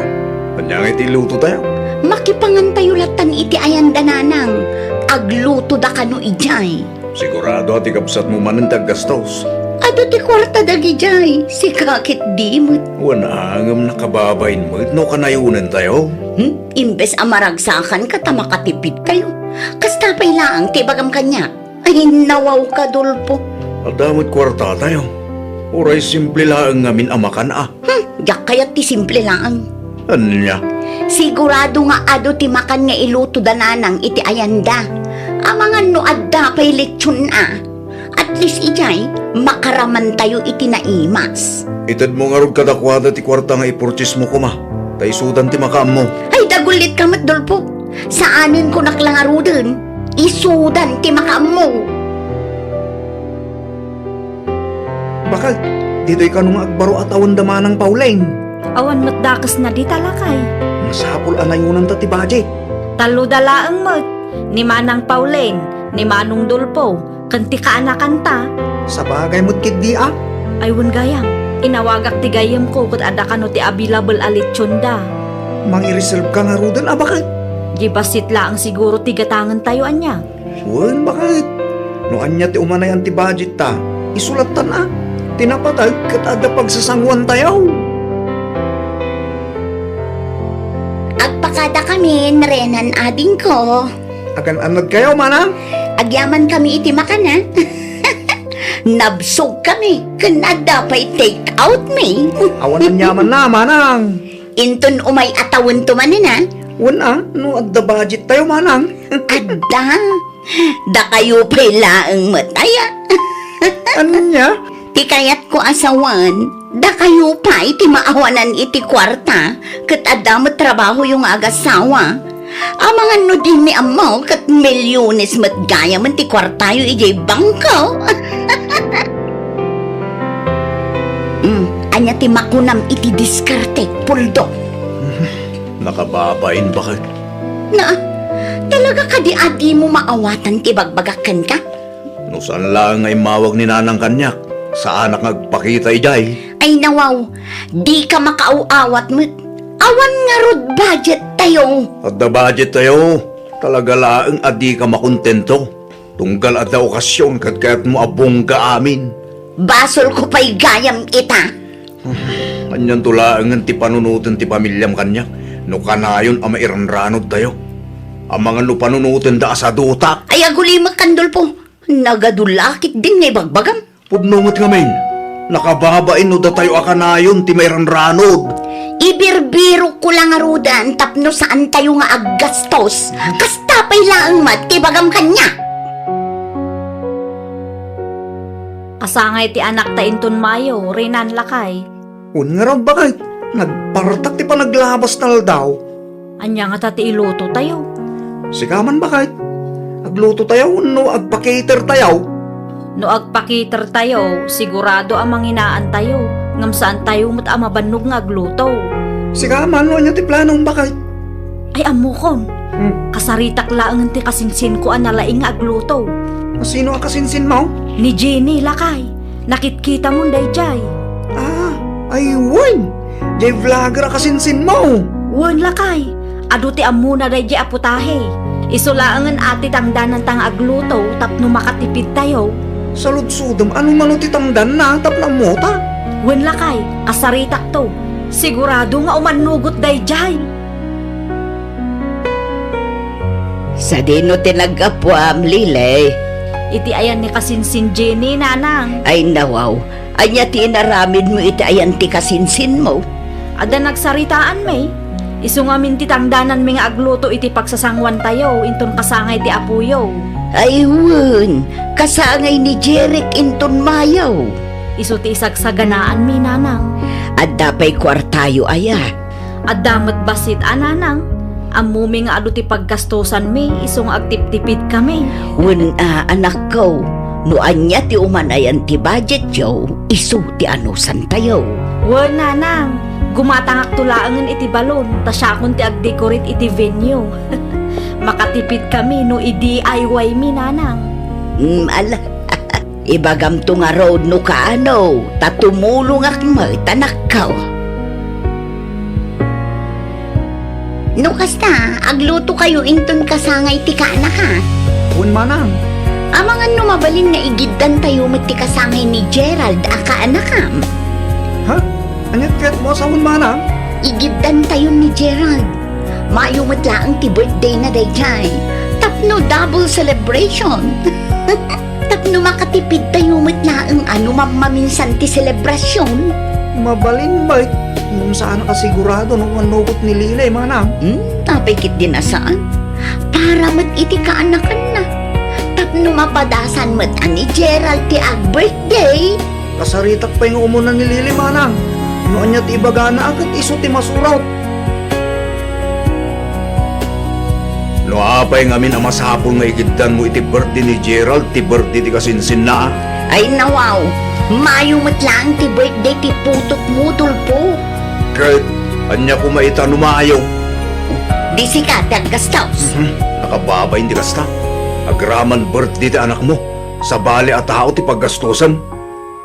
Ania nga iti ilutotayo? Makipangantayo lattan iti ayanda, nanang. Aglutoda kano idiay. Sigurado a ti kabsatmo manen ti aggastos. Adu ti kuarta dagidiay, sika ket di met. Wen a, ngem nakababain met no kanayunentayo. Hmm? Imbes a maragsakanka ta makatipidkayo. Kasta pay laeng ti ibagam kaniak. Ay, nawawka, Dolfo. Adda met kuartatayo. Uray simple laeng ngamin a makan a. Hmm, diak kayat ti simple laeng. Ania? Sigurado nga adu ti makan nga iluto da nanang iti ayanda. Amangan no adda pay lechon a. At least idiay, makaramantayo iti naimas. Itedmo ngarud kadakuada ti kuarta nga ipurchasemo koma, ta isudan ti makaammo. Ay, dagullitka met, Dolfo. Saanen kunak la ngaruden, isudan ti makaammo. Baket, ditoy kano nga agbaro a tawen da manang Pauline? Awan met dakesna dita, lakay. Masapul a nayunanta ti budget. Talloda laeng met, ni manang Pauline, ni manong Dolfo, ken ti kaanakanta. Sabagay met ketdi a. Ay, wen gayam, inawagak ti gayyemko ket adda kano ti available a lechonda. Mangireserveka ngaruden a baket? Di bassit laeng siguro ti gatangentayo, ania? Wen, baket? No ania ti umanayan ti budgetta, isu lattan a. Ti napateg ket adda pagsasangoantayo. Agpaka Adda kami, Renan adingko. Agan-annad kayo, manang? Agyaman kami iti makan, a. Nabsog kami, ken adda pay take out mi. Awan aniamanna, manang. Inton umay a tawen to manen, a. Wen a, no adda budget tayo, manang. Adda. Dakayo pay laeng met aya. Ania? Ti kayatko a sawen, dakayo pay ti maawanan iti kuarta, ket adda met trabahoyo nga agasawa. Amangan no dinmi ammo, ket milyones met gayamen ti kuartayo idiay bangko. Mm, ania ti makunam iti diskarte, Puldo? Nakababain, baket. Na, talaga kadi a dimo maawatan ti bagbagak kenka? No saan laeng nga immawag ni Nanang kaniak, saanak nga agpakita idiay. Ay nawaw, dika makaaw-awat met. Awan ngarud budget tayo. Adda budget tayo. Talaga laeng a dika makontento. Tunggal adda okasion ket kayatmo a bungga amin. Basolko pay gayam ita. Anianto laengen ti panunoten ti pamiliam kaniak no kanayon a mairanranod tayo? Amangan no panunotenda a sadutak. Ay, agulimek, Kandolpo. Nagadu la ketdin nga ibagbagam. Pudno met ngamin. Nakababain no datayo a kanayon ti mairanranod. Ibirbirokko la ngaruden tapno saantayo nga aggastos. Kasta pay laeng met ti ibagam kaniak. Kasangay ti anakta inton Mayo, Renan, lakay. Wen ngarud, baket, nagpartak ti panaglabas ta aldaw. Ania ngata ti iluto tayo? Sika man, baket. Agluto tayo wenno agpa-cater tayo? No agpa-cater tayo, sigurado a manginaan tayo, ngem saan tayo met a mabannog nga agluto. Sika man, no ania ti planom, baket? Ay, ammokon. Hmm. Kasaritak laengen ti kasinsinko a nalaing nga agluto. Sino a kasinsinmo? Ni Jenny, lakay. Nakitkitamon daydiay. Ah, ay wen. Jay vlogger a kasinsinmo. Wen, lakay. Adu ti ammona daydiay a putahe. Isu laengen a ti tangdananta nga agluto tapno makatipid tayo. Saludsodem, ano mano ti tangdanna tapno ammota? Wen, lakay. Kasaritakto. Sigurado nga umannugot daydiay. Sadino ti naggapuam, Lily? Iti ayan ni kasinsin Jenny, nanang. Ay, nawaw. Ania ti inaramidmo iti ayan ti kasinsinmo? Adda nagsaritaan, May. Isu ngamin ti tangdananmi nga agluto iti pagsasanguantayo inton kasangay ti apoyo. Ay, wen. Kasangay ni Jeric inton Mayo. Isu ti isagsaganaanmi, nanang. Adda pay kuartayo aya? Adda met bassit a, nanang. Ammomi nga adu ti paggastosanmi isu nga agtiptipidkami. Wen a, anakko, no ania ti umanayan ti budgetyo, isu ti anusantayo. Wen, nanang, gumatangakto laengen iti balon ta siakon ti agdecorate iti venue. Makatipidkami no i-D I Y mi, nanang. Mm, ala. Ibagamto ngarud no kaano, ta tumulongak met, anakko. No kasta, aglutokayo inton kasangay ti kaanaka. Wen, manang. Amangan no mabalin nga igiddantayo met ti kasangay ni Gerald a kaanakam. Ha? Ania't kayatmo a sawen, manang? Igiddantayo ni Gerald. Mayo met laeng ti birthday na daydiay. Tapno double celebration. Tapno makatipidtayo met laeng a no mammaminsan ti selebrasyon. Mabalin, bay. Ngem saanak a sigurado no mannugot ni Lily, manang. Hmm, apay ketdin a saan. Para met iti kaanakanna. Tapno mapadasan met a ni Gerald ti ag-birthday. Kasaritak pay nga umuna ni Lily, manang. No ania ti ibagana, ket isu ti masurot. No apay ngamin a masapul nga igiddanmo iti birthday ni Gerald ti birthday ti kasinsinna? Ay, nawaw, Mayo met laeng ti birthday ti putotmo, Dolfo. Ket ania koma ita no Mayo? Di sika ti aggastos. Mhm. Nakababain ti kasta. Agraman birthday ti anakmo, sabali a tao ti paggastosan.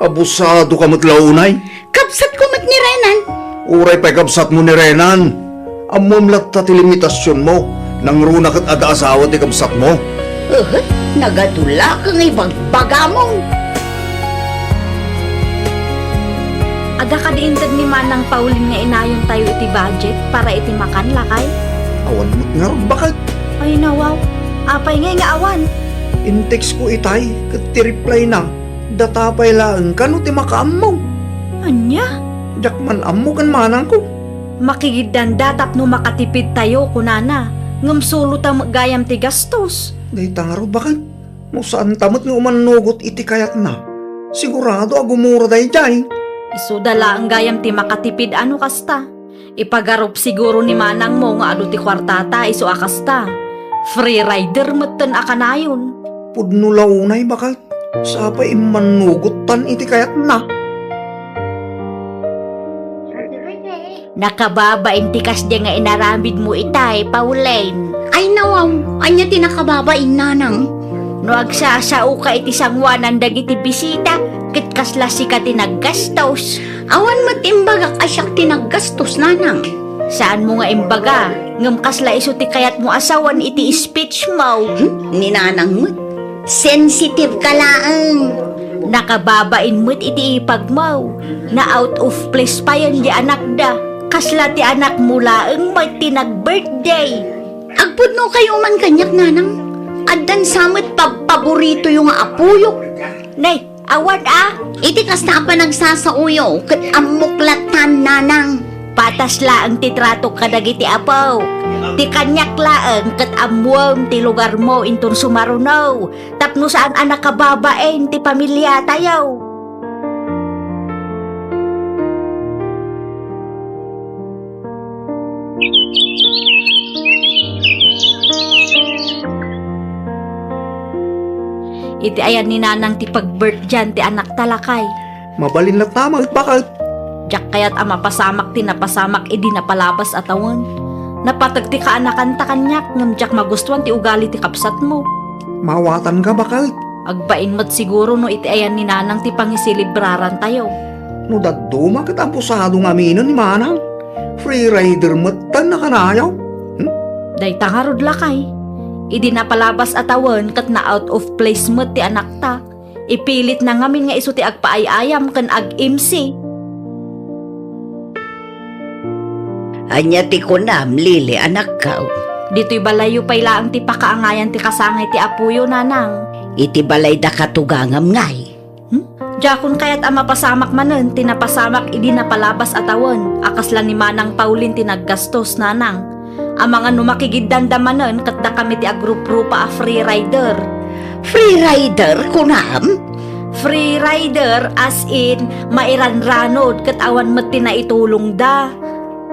Abusadoka met la unay. Kabsatko met ni Renan. Uray pay kabsatmo ni Renan. Ammom latta ti limitasionmo. Nangruna ket adda asawa ti kabsatmo. Eh, nagadu la ken ibagbagamon. Adda kadi inted ni Manang Pauline nga inayontayo iti budget para iti makan, lakay? Awan met ngarud, baket. Ay, nawaw. Apay ngay nga awan? In-text ko itay, ket ti reply na, data pay laeng kano ti makaammo. Ania? Diak man ammo ken manangko. Makigiddanda tapno makatipid tayo, kunana. Ngem solo ta met gayam ti gastos. Dayta ngarud, baket. No saan ta met nga umannugot iti kayatna, sigurado a gumura daydiay. Isuda laeng gayam ti makatipid a no kasta. Ipagarup siguro ni manangmo nga adu ti kuartata isu a kasta. Free rider metten a kanayon. Pudno la unay, baket. Sapay immannugottan iti kayatna. Nakababain ti kasdi nga inaramidmo itay, Pauline. Ay, nawaw, ania ti nakababain, nanang? No agsasaoka iti sangoanan dagiti bisita, ket kasla sika ti naggastos. Awan met imbagak a siak ti naggastos, nanang. Saanmo nga imbaga, ngem kasla isu ti kayatmo a sawen iti speech mo. Hmm? Ni nanang met. Sensitive ka laeng. Nakababain met iti ipagmo. Na out of place payen di anakda. Kasla ti anakmo laeng met ti nag-birthday. Agpudno kayo man kaniak, nanang. Addan sa met pagpaboritoyo nga apoyo. Nay, awan a. Iti kasta a panagsasaoyo, ket ammok lattan, nanang. Patas laeng ti tratok kadagiti apo. Ti kaniak laeng ket ammuem ti lugarmo inton sumaruno. Tapno saan a nakababain ti pamiliatayo. Iti ayan ni nanang ti pagbirthdayan ti anakta, lakay. Mabalin latta, baket. Diak kayat a mapasamak ti napasamak idi napalabas a tawen. Napateg ti kaanakanta kaniak, ngem diak magustuan ti ugali ti kabsatmo. Maawatanka, baket. Agbain met siguro no iti ayan ni nanang ti pangiselebrarantayo. No dadduma ket abusado nga aminen ni manang. Free rider metten a kanayon. Hmm? Dayta ngarud, lakay. Idi napalabas a tawen ket na out of place met ti anakta. Ipilitna ngamin nga isu ti agpaay-ayam ken ag-M C. Ania ti kunam, Lily, anakko? Ditoy balayyo pay laeng ti pakaangayan ti kasangay ti apoyo, nanang. Iti balayda katugangam ngay? Hmm? Diakon kayat a mapasamak manen ti napasamak idi napalabas a tawen a kasla ni Manang Pauline ti naggastos, nanang. Amangan no makigiddanda manen ket dakami ti agruprupa a free rider. Free rider, kunam? Free rider, as in, mairanranod ket awan met ti naitulongda.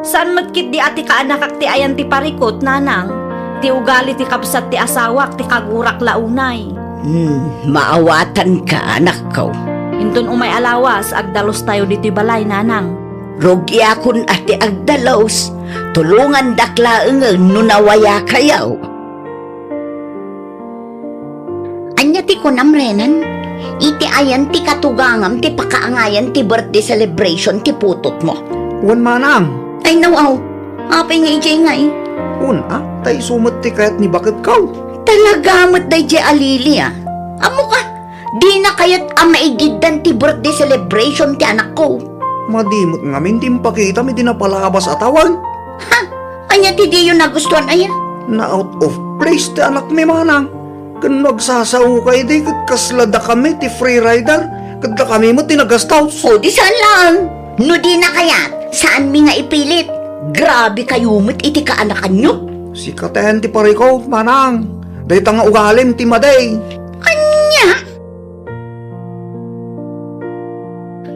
Saan met ketdi a ti kaanakak ti ayan ti parikut, nanang. Ti ugali ti kabsat ti asawak ti kagurak la unay. Hmm, maawatanka, anakko. Inton umay a lawas, agdalos tayo ditoy balay, nanang. Rugiakon a ti agdalos, tulongandak laengen no nawayakayo. Ania ti kunam, Renan? Iti ayan ti katugangam ti pakaangayan ti birthday celebration ti putotmo? Wen, manang. Ay, nawaw. Apay nga idiay ngay? Wen, a, ta isu met ti kayat ni baketko. Talaga met daydiay a Lily, a. Ammok a, dina kayat a maigiddan ti birthday celebration ti anakko. Madi met ngamin ti impakitam idi napalabas a tawen. Ha? Ania ti diyo nagustuan, aya? Na out of place ti anakmi, manang. Ken no agsasaoka idi ket kasla dakami ti free rider, ket dakami met ti nagastos. O, di saan laeng. No dina kayat, saanmi nga ipilit. Grabe kayo met iti kaanakanyo. Sikaten ti parikut, manang. Dayta nga ugalim ti madi. Ania?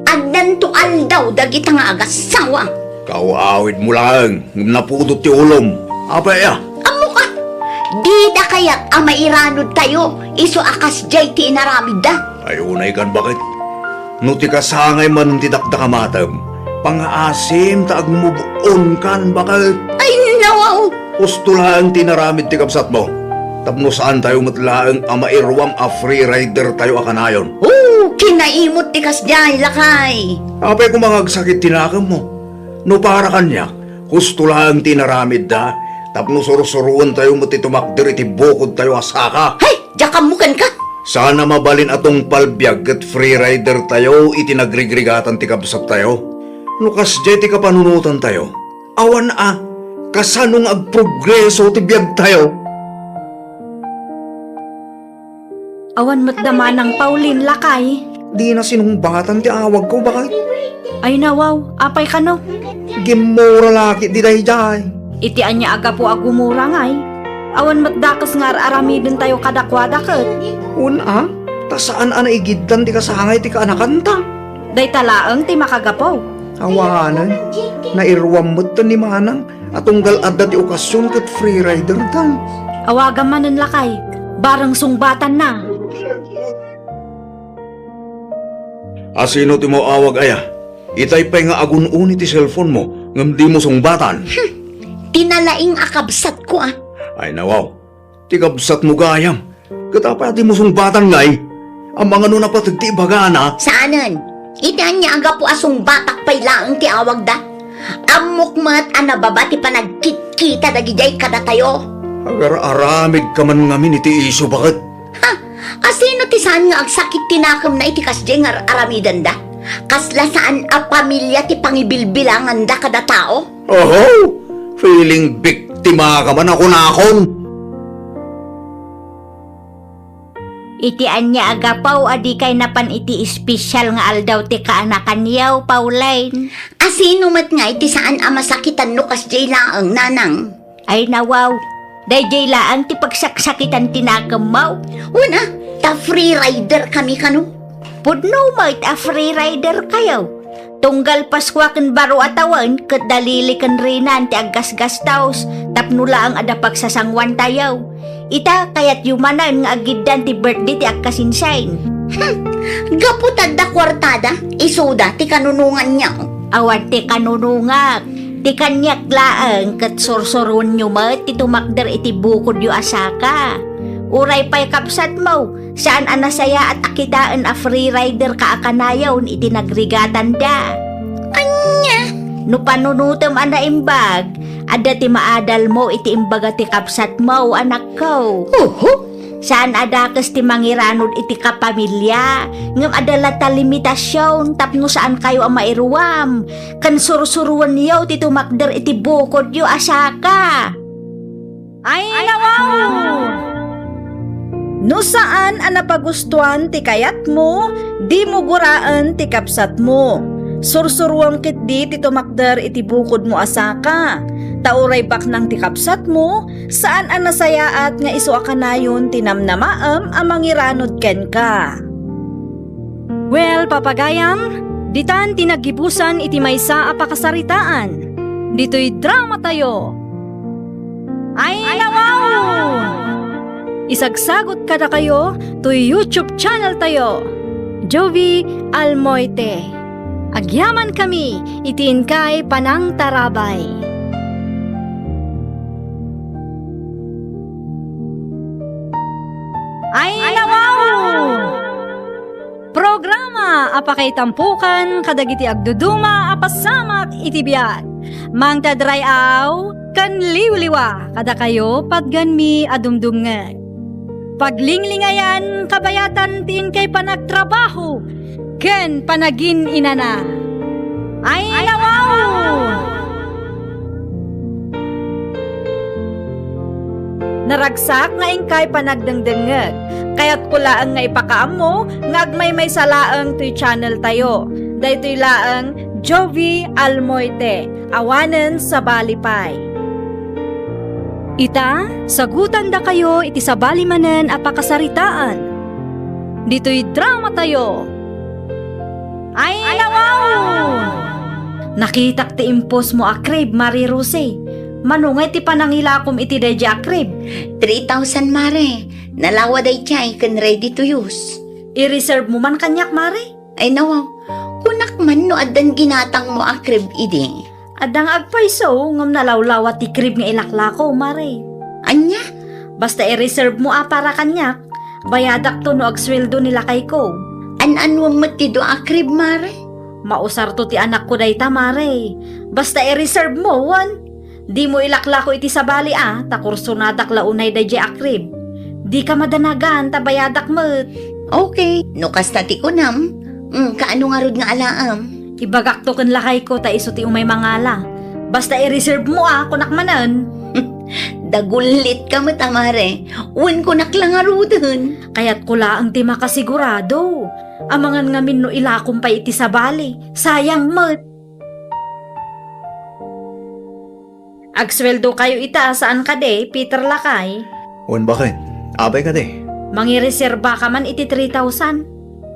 Addanto aldaw dagita nga agassawa. Kaaw-awidmo laeng, ngem napudot ti ulom. Apay a? Ammok a, dida kayat a mairanod tayo, isu a kasdiay ti inaramidda. Ay, unay kan, baket. No ti kasangay man ti dakdakamatem, pangaasim ta agmubon kan, baket. Ay, nawaw! Husto laeng ti inaramid ti kabsatmo. Tapno saan tayo met laeng a mairuam a free rider tayo a kanayon. Oh, kinaimot ti kasdiay, lakay! Apay koma nga agsakit ti nakemmo? No para kaniak, husto laeng ti inaramidda, tapno sursuroen tayo met ti tumakder iti bukod tayo a saka. Hay! Diak ammo kenka! Saan a mabalin a tungpal biag ket free rider tayo iti nagrigrigatan ti kabsat tayo? No kasdiay ti kapanunotan tayo, awan a. Kasano nga agprogreso ti biagtayo? Awan met da manang Pauline, lakay. Dina sinungbatan ti awagko, baket. Ay nawaw, apay kano? Gimmura la ketdi daydiay. Iti ania a gapu a gumura ngay? Awan met dakes nga ar-aramidentayo kadakuada ket. Wen a, ta saan a naigiddan ti kasangay ti kaanakanta. Dayta laeng ti makagapu. Awanen, nairuam metten ni manang a tunggal adda ti okasion ket freerider ta. Awagam manen, lakay, bareng sungbatanna. Asino ti maawag aya? Itay pay nga agun-uni ti cellphone mo ngem dimo sungbatan. Hmm, ti nalaing a kabsatko a. Ay nawaw, ti kabsatmo gayam. Ket apay a dimo sungbatan ngay? Amangan no napateg ti ibagana? Saanen. Iti ania a gapu a sungbatak pay laeng ti awagda? Ammok met a nababa ti panagkitkita dagidiay kadatayo. Agar-aramidka man ngamin iti isu, baket. Ha? Asino ti saan nga agsakit ti nakemna iti kasdiay nga ar-aramidenda? Kasla saan a pamilia ti pangibilbilanganda kada tao? Oho! Feeling biktima ka man a kunakon! Iti ania a gapu a dikay napan iti espesial nga aldaw ti kaanakanyo, Pauline? Asino met ngay ti saan a masakitan no kasdiay laeng, nanang? Ay nawaw, daydiay laeng ti pagsaksakitan ti nakemmo. Wen a, ta free rider kami kano. Pudno met a free rider kayo. Tunggal Paskua ken baro a tawen ket dalili ken rinan ti aggasgastos tapno laeng adda pagsasanguantayo. Ita, kayatyo manen nga agiddan ti birthday ti agkasinsin. Hmm, gapu ta adda kuartada, isuda ti kanunonganyo. Awan ti kanunongak. Ti kaniak laeng ket sursuruenyo met ti tumakder iti bukodyo a saka. Uray pay kabsatmo, saan a nasayaat a kitaen a free rider ka a kanayon iti nagrigatanda. Ania? No panunotem a naimbag, adda ti maadalmo iti imbaga ti kabsatmo, anakko. Oho. Saan a dakes ti mangiranod iti kapamilia, ngem adda latta limitasion tapno saankayo a mairuam, ken sursuruenyo ti tumakder iti bukodyo a saka. Ay, nawaw! No saan a napagustuan ti kayatmo, dimo guraen ti kabsatmo. Sursuruam ketdi ti tumakder iti bukodmo a saka. Ta uray baknang ti kabsatmo, saan a nasayaat nga isu a kanayon ti namnamaem a mangiranod kenka. Well, papagayam, ditan ti naggibusan iti maysa a pakasaritaan. Ditoy dramatayo. Ay, nawaw! Isagsagut kadakayo toy YouTube channel tayo, Jovi Almoite. Agyaman kami iti inkay panangtarabay. Ay, nawaw! Programa a pakaitampokan kadagiti agduduma a pasamak iti biag. Mangted ray-aw ken liwliwa kadakayo patgenmi a dumdumngeg. Paglinglingayan kabayatan ti inkay panagtrabaho ken panagin-inana. Ay, nawaw! Naragsak nga inkay panagdengdengngeg. Kayatko laeng nga ipakaammo nga agmaymaysa laeng toy channel tayo. Daytoy laeng Jovi Almoite, awanen sabali pay. Ita, sagutandakayo iti sabali manen a pakasaritaan. Ditoy dramatayo. Ay, nawaw! Nakitak ti impostmo a crib, Mare Rose. Mano ngay ti panangilakom iti daydiay a crib? Three thousand, Mare. Nalawa daydiay ken ready to use. I-reserve mo man kaniak, Mare? Ay, nawaw. Kunak man no addan ginatangmo a crib idi. Adda nga agpayso, ngem nalawlawa ti crib nga ilaklako, Mare. Ania? Basta i-reserve mo a para kaniak, bayadakto no agsueldo ni lakayko. An-anuem met ti dua a crib, Mare? Mausarto ti anakko dayta, Mare. Basta i-reserve mo, wen? Dimo ilaklako iti sabali a, ta kursonadak la unay daydiay a crib. Dika madanagan, ta bayadak met. Okay, no kasta ti kunam, mm, kaano ngarud nga alaem? Ibagakto ken lakayko ta isu ti umay mangala. Basta i-reserve mo a, kunak manen. Dagullit ka met a, mare. Wen kunak la ngaruden. Kayatko laeng ti makasigurado. Amangan ngamin no ilakom pay iti sabali. Sayang met. Agsueldo kayo ita, saan kadi, Peter lakay? Wen baket, apay kadi? Mangireserba ka man iti three thousand.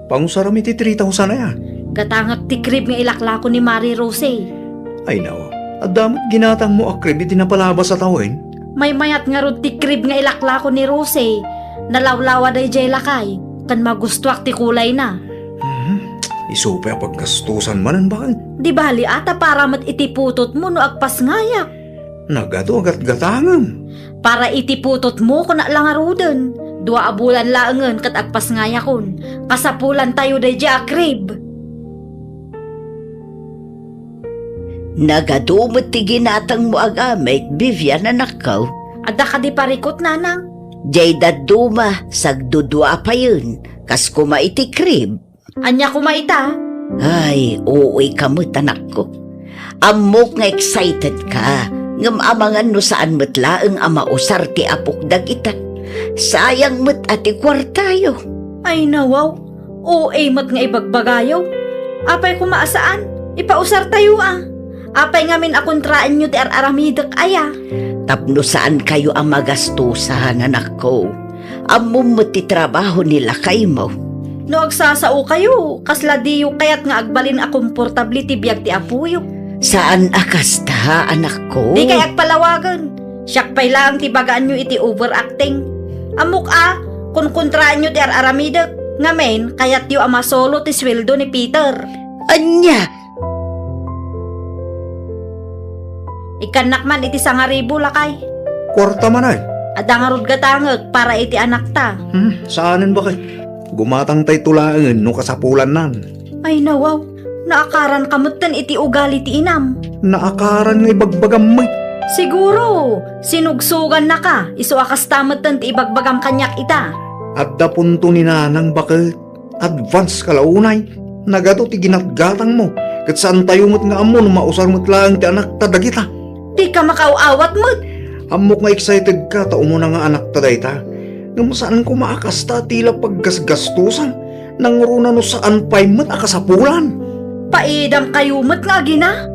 Pangusaram iti three thousand aya? Gatangek ti crib nga ilaklako ni Mari Rose. Ay nao, adda met ginatangmo a crib iti napalabas a tawen? Maymayat ngarud ti crib nga ilaklako ni Rose. Nalawlawa daydiay lakay, ken magustuak ti kulayna. Mhm. Isu pay a paggastusan manen baket. Di bali a ta para met iti putotmo no agpasngayak. Nagadu a gatgatangem. Para iti putotmo, kunak la ngaruden. Dua a bulan laengen ket agpasngayakon. Kasapulantayo daydiay a crib. Nagadu met ti ginatangmo a gamit, Vivian, anakko. Adda kadi parikut, nanang? Diay dadduma, sagdudua payen, kas koma iti crib. Ania koma ita? Ay, uy ka met, anakko. Ammok nga excited ka, ngem amangan no saan met laeng a mausar ti apok dagita. Sayang met a ti kuartayo. Ay, nawaw. O A met nga ibagbagayo. Apay koma a saan? Ipausartayo a. Apay ngamin a kontraenyo ti ar-aramidek aya? Tapno saan kayo a magastusan, anakko. Ammom met ti trabaho ni lakaymo. No agsasaokayo, kasla diyo kayat nga agbalin a komportable ti biag ti apoyo. Saan a kasta, anakko? Dikay agpalawagen. Siak pay laeng ti bagaanyo iti overacting. Ammok a, kunkontraenyo ti ar-aramidek. Ngamin, kayatyo a masolo ti sueldo ni Peter. Ania? Ikkannak man iti sangaribu, lakay. Kuarta man ay? Adda ngarud gatangek para iti anakta. Hmm, saanen baket. Gumatangtayto laengen no kasapulannan. Ay, nawaw. Naakaran ka metten iti ugali ti inam. Naakaran nga ibagbagam met. Siguro, sinugsogannaka, isu a kasta metten ti ibagbagam kaniak ita. Adda punto ni nanang baket. Advance ka la unay. Nagadu ti ginatgatangmo, ket saantayo met nga ammo no mausar met laeng ti anakta dagita. Dika makaaw-awat met. Ammok nga excited ka ta umuna nga anakta dayta. Ngem saan koma a kasta ti la paggasgastusam. Nangruna no saan pay met a kasapulan. Paidam kayo met nga agina.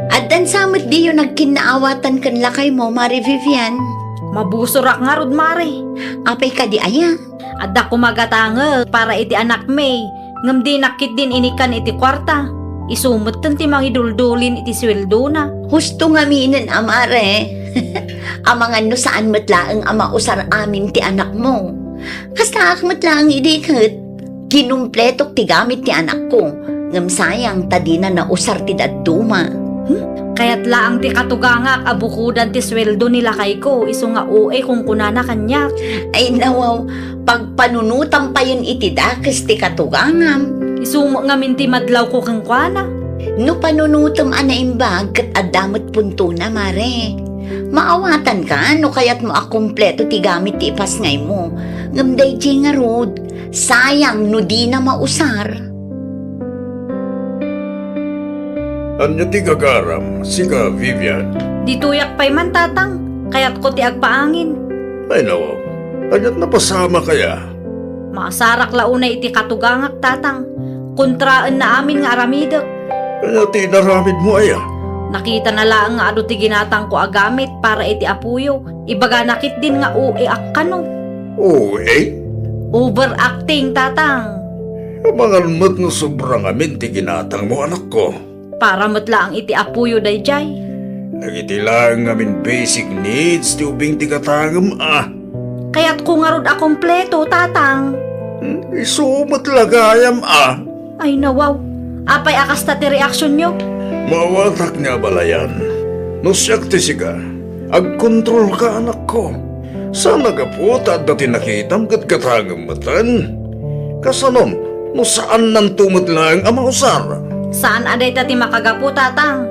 Addan sa met diyo nagkinnaawatan ken lakaymo, Mare Vivian? Mabusorak ngarud, Mare. Apay kadi aya? Adda koma gatangek para iti anakmi, ngem dinak ketdin inikkan iti kuarta. Isu metten ti mangiduldulin iti sueldona. Husto ngaminen a, Mare. Amangan no saan met laeng a mausar amin ti anakmo. Kastaak met laeng idi ket kinumpletok ti gamit ti anakko, ngem sayang ta dina nausar ti dadduma. Hmm? Kayat laeng ti katugangak a bukodan ti sueldo ni lakayko, isu nga O A kunkunana kaniak. Ay, nawaw, pagpanunotam payen iti dakes ti katugangam. Isu met ngamin ti madlawko kenkuana. No panunotem a naimbag ket adda met puntona, Mare. Maawatanka no kayatmo a kumpleto ti gamit ti ipasngaymo, ngem daydiay ngarud, sayang no dina mausar. Ania ti gagaram, sika, Vivian? Ditoyak pay man, Tatang. Kayatko ti agpaangin. Ay, nawaw. Aniat napasamak aya? Maasarak la unay iti katugangak, Tatang. Kontraenna amin nga aramidek. Ania ti inaramidmo aya? Nakitana laeng nga adu ti ginatangko a gamit para iti apoyo. Ibagana ketdin nga O A a kano. O A? Overacting, Tatang. Amangan met no sobra ngamin ti ginatangmo, anakko. Para met laeng iti apoyo daydiay. Dagiti laeng ngamin basic needs ti ubing ti gatangem a. Kayatko ngarud a kompleto, Tatang. Hmm, isu met la gayam a. Ay, nawaw. Apay a kasta ti reaksionyo? Maawatak nga abalayan. No siak ti sika, agkontrolka, anakko. Saan a gapu ta adda ti nakitam ket gatangem metten. Kasanon, no saannanto met laeng a mausar? Saan a dayta ti makagapu, Tatang.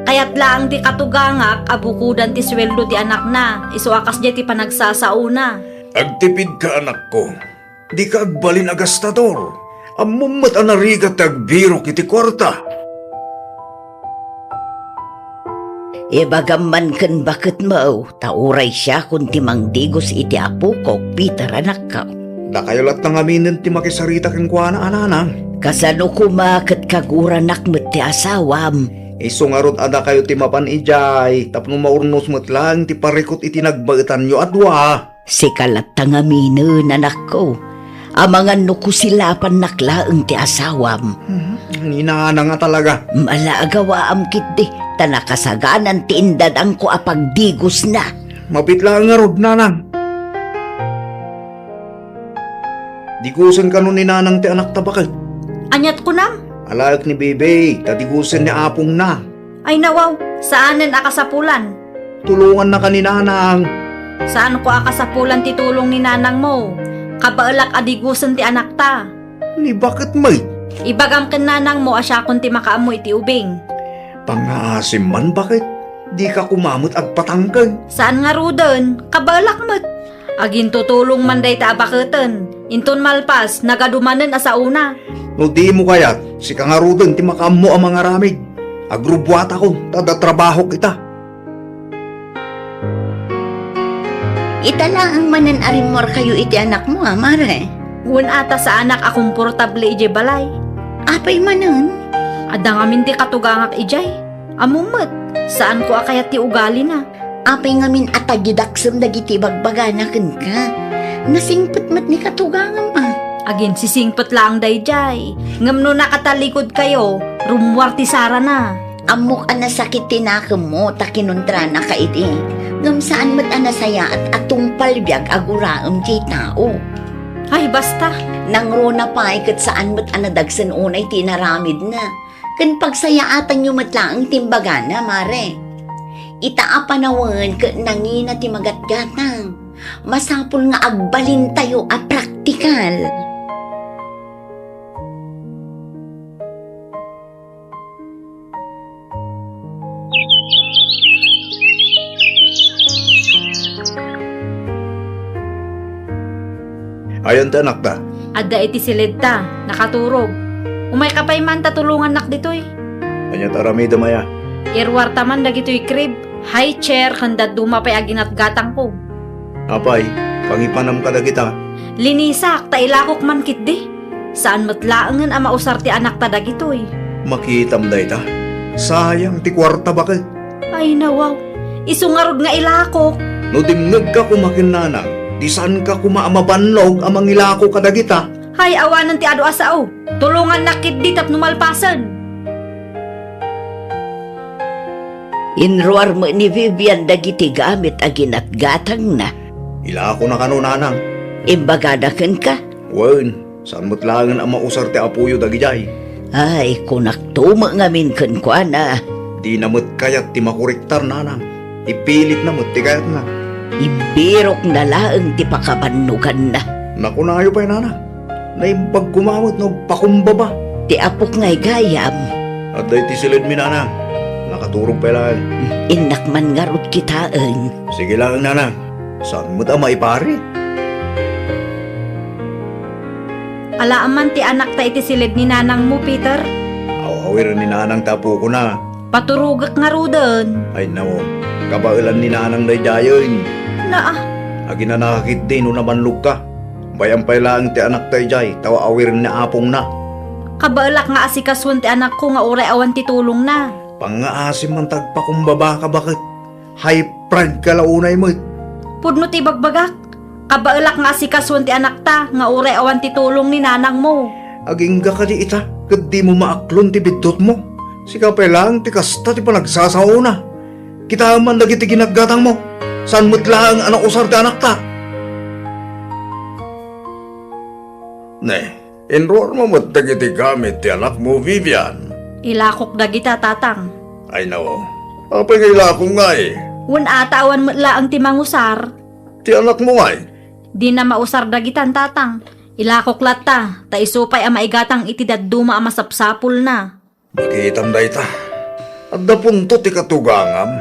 Kayat laeng ti katugangak a bukodan ti sueldo ti anakna, isu a kasdiay ti panagsasaona. Agtipidka, anakko. Dika agbalin a gastador. Ammom met a narigat ti agbirok iti kuarta. Ibagam man ken baketmo, ta uray siakon ti mangdigos iti apokok, Peter, anakko. Dakayo latta ngaminen ti makisarita kenkuana, a nanang. Kasano koma ket kaguranak met ti asawam? Isu ngarud a dakayo ti mapan idiay tapno maurnos met laeng ti parikut iti nagbaetanyo a dua. Sika latta ngaminen, anakko. Amangan no kusilapannak laeng ti asawam. Hmm, ni nanang a talaga. Ala, agawaam ketdi, ta nakasaganan ti indadangko a pagdigosna. Mabiit laeng ngarud, nanang. Digosen kano ni nanang ti anakta baket? Aniat kunam? Alaek ni Bebe, ta digosen ni apongna. Ay nawaw, saanen a kasapulan. Tulongannaka ni nanang. Saanko a kasapulan ti tulong ni nanangmo. Kabaelak a digosen ti anakta. Ni baket met? Ibagam ken nanangmo a siakon ti makaammo iti ubing. Pangngaasim man baket, dika koma met agpatangken. Saan ngaruden, kabaelak met. Agintutulong man dayta a baketen. Inton malpas, nagadu manen a saona. No dimo kayat, sika ngaruden ti makaammo a mangaramid. Agrubbuatakon, ta adda trabahok ita. Ita laeng manen a rimmuarkayo iti anakmo, a, mare? Wen a ta saanak a komportable idiay balay. Apay manen? Adda ngamin ti katugangak idiay. Ammom met, saanko a kayat ti ugalina. Apay ngamin a tagidaksem dagiti ibagbagana kenka? Nasingpet met ni katugangam, a. Aginsisingpet laeng daydiay. Ngem no nakatalikudkayo, rummuar ti sarana. Ammok a nasakit ti nakemmo ta kinuntrana ka idi. Ngem saan met a nasayaat a tungpal biag a guraem ti tao. Ay, basta. Nangruna pay ket saan met a nadagsen unay ti inaramidna. Ken pagsayaatanyo met laeng ti imbagana, mare. Ita a panawen ket nangina ti magatgatang. Masapul nga agbalintayo a praktikal. Ayan ti anakta? Adda iti siledta, nakaturog. Umayka pay man ta tulongannak ditoy. Ania ti aramidem aya? Iruarta man dagitoy crib, high chair, ken dadduma pay a ginatgatangko. Apay, pangipanam kadagita? Linisak, ta ilakok man ketdi. Saan met laengen a mausar ti anakta dagitoy. Makitam dayta? Sayang ti kuarta baket. Ay, nawaw. Isu ngarud nga ilakok. No dimngegka koma ken nanang, di saanka koma a mabannog a mangilako kadagita. Hay, awanen ti adu a sao. Tulongannak ketdi tapno malpasen. Inruar met ni Vivian dagiti gamit a ginatgatangna. Ilakona kano, nanang? Imbagada kenka? Wen, saan met laengen a mausar ti apoyo dagidiay. Ay, kunakto met ngamin kenkuana. Dina met kayat ti makuriktar, nanang. Ipilitna met ti kayatna. Imbirokna laeng ti pakabannoganna. Nakunayo pay, nanang. Naimbag koma met no agpakumbaba. Ti apok ngay gayam. Adda iti siledmi, nanang. Nakaturog pay laeng. Innak man ngarud kitaen. Sige laeng, nanang. Saan met a maiparit? Alaam man ti anakta iti siled ni nanangmo, Peter? Aw-awiren ni nanang ti apokona. Paturogek ngaruden. Ay, nao. Kabaelan ni nanang daydiayen. Naa. Aginanaka ketdi no nabannogka. Bay-am pay laeng ti anakta idiay, ta aw-awiren ni apongna. Kabaelak nga asikasuen ti anakko nga uray awan ti tulongna. Pangngaasim man ta agpakumbabaka baket. High pride ka la unay met. Pudno ti ibagbagak. Kabaelak nga asikasuen ti anakta nga uray awan ti tulong ni nanangmo. Agingga kadi ita, ket dimo maaklon ti biddutmo. Sika pay laeng ti kasta ti panagsasaona. Kitaem man dagiti ginaggatangmo. Saan met laeng a nausar ti anakta. Ne, inruarmo met dagiti gamit ti anakmo, Vivian. Ilakok dagita, Tatang. Ay, nao. Apay nga ilakong ngay? Wen a ta awan met laeng ti mangusar. Ti anakmo ngay? Dina mausar dagitan, Tatang. Ilakok latta, ta isu pay a maigatang iti dadduma a masapsapulna. Makitam dayta. Adda punto ti katugangam.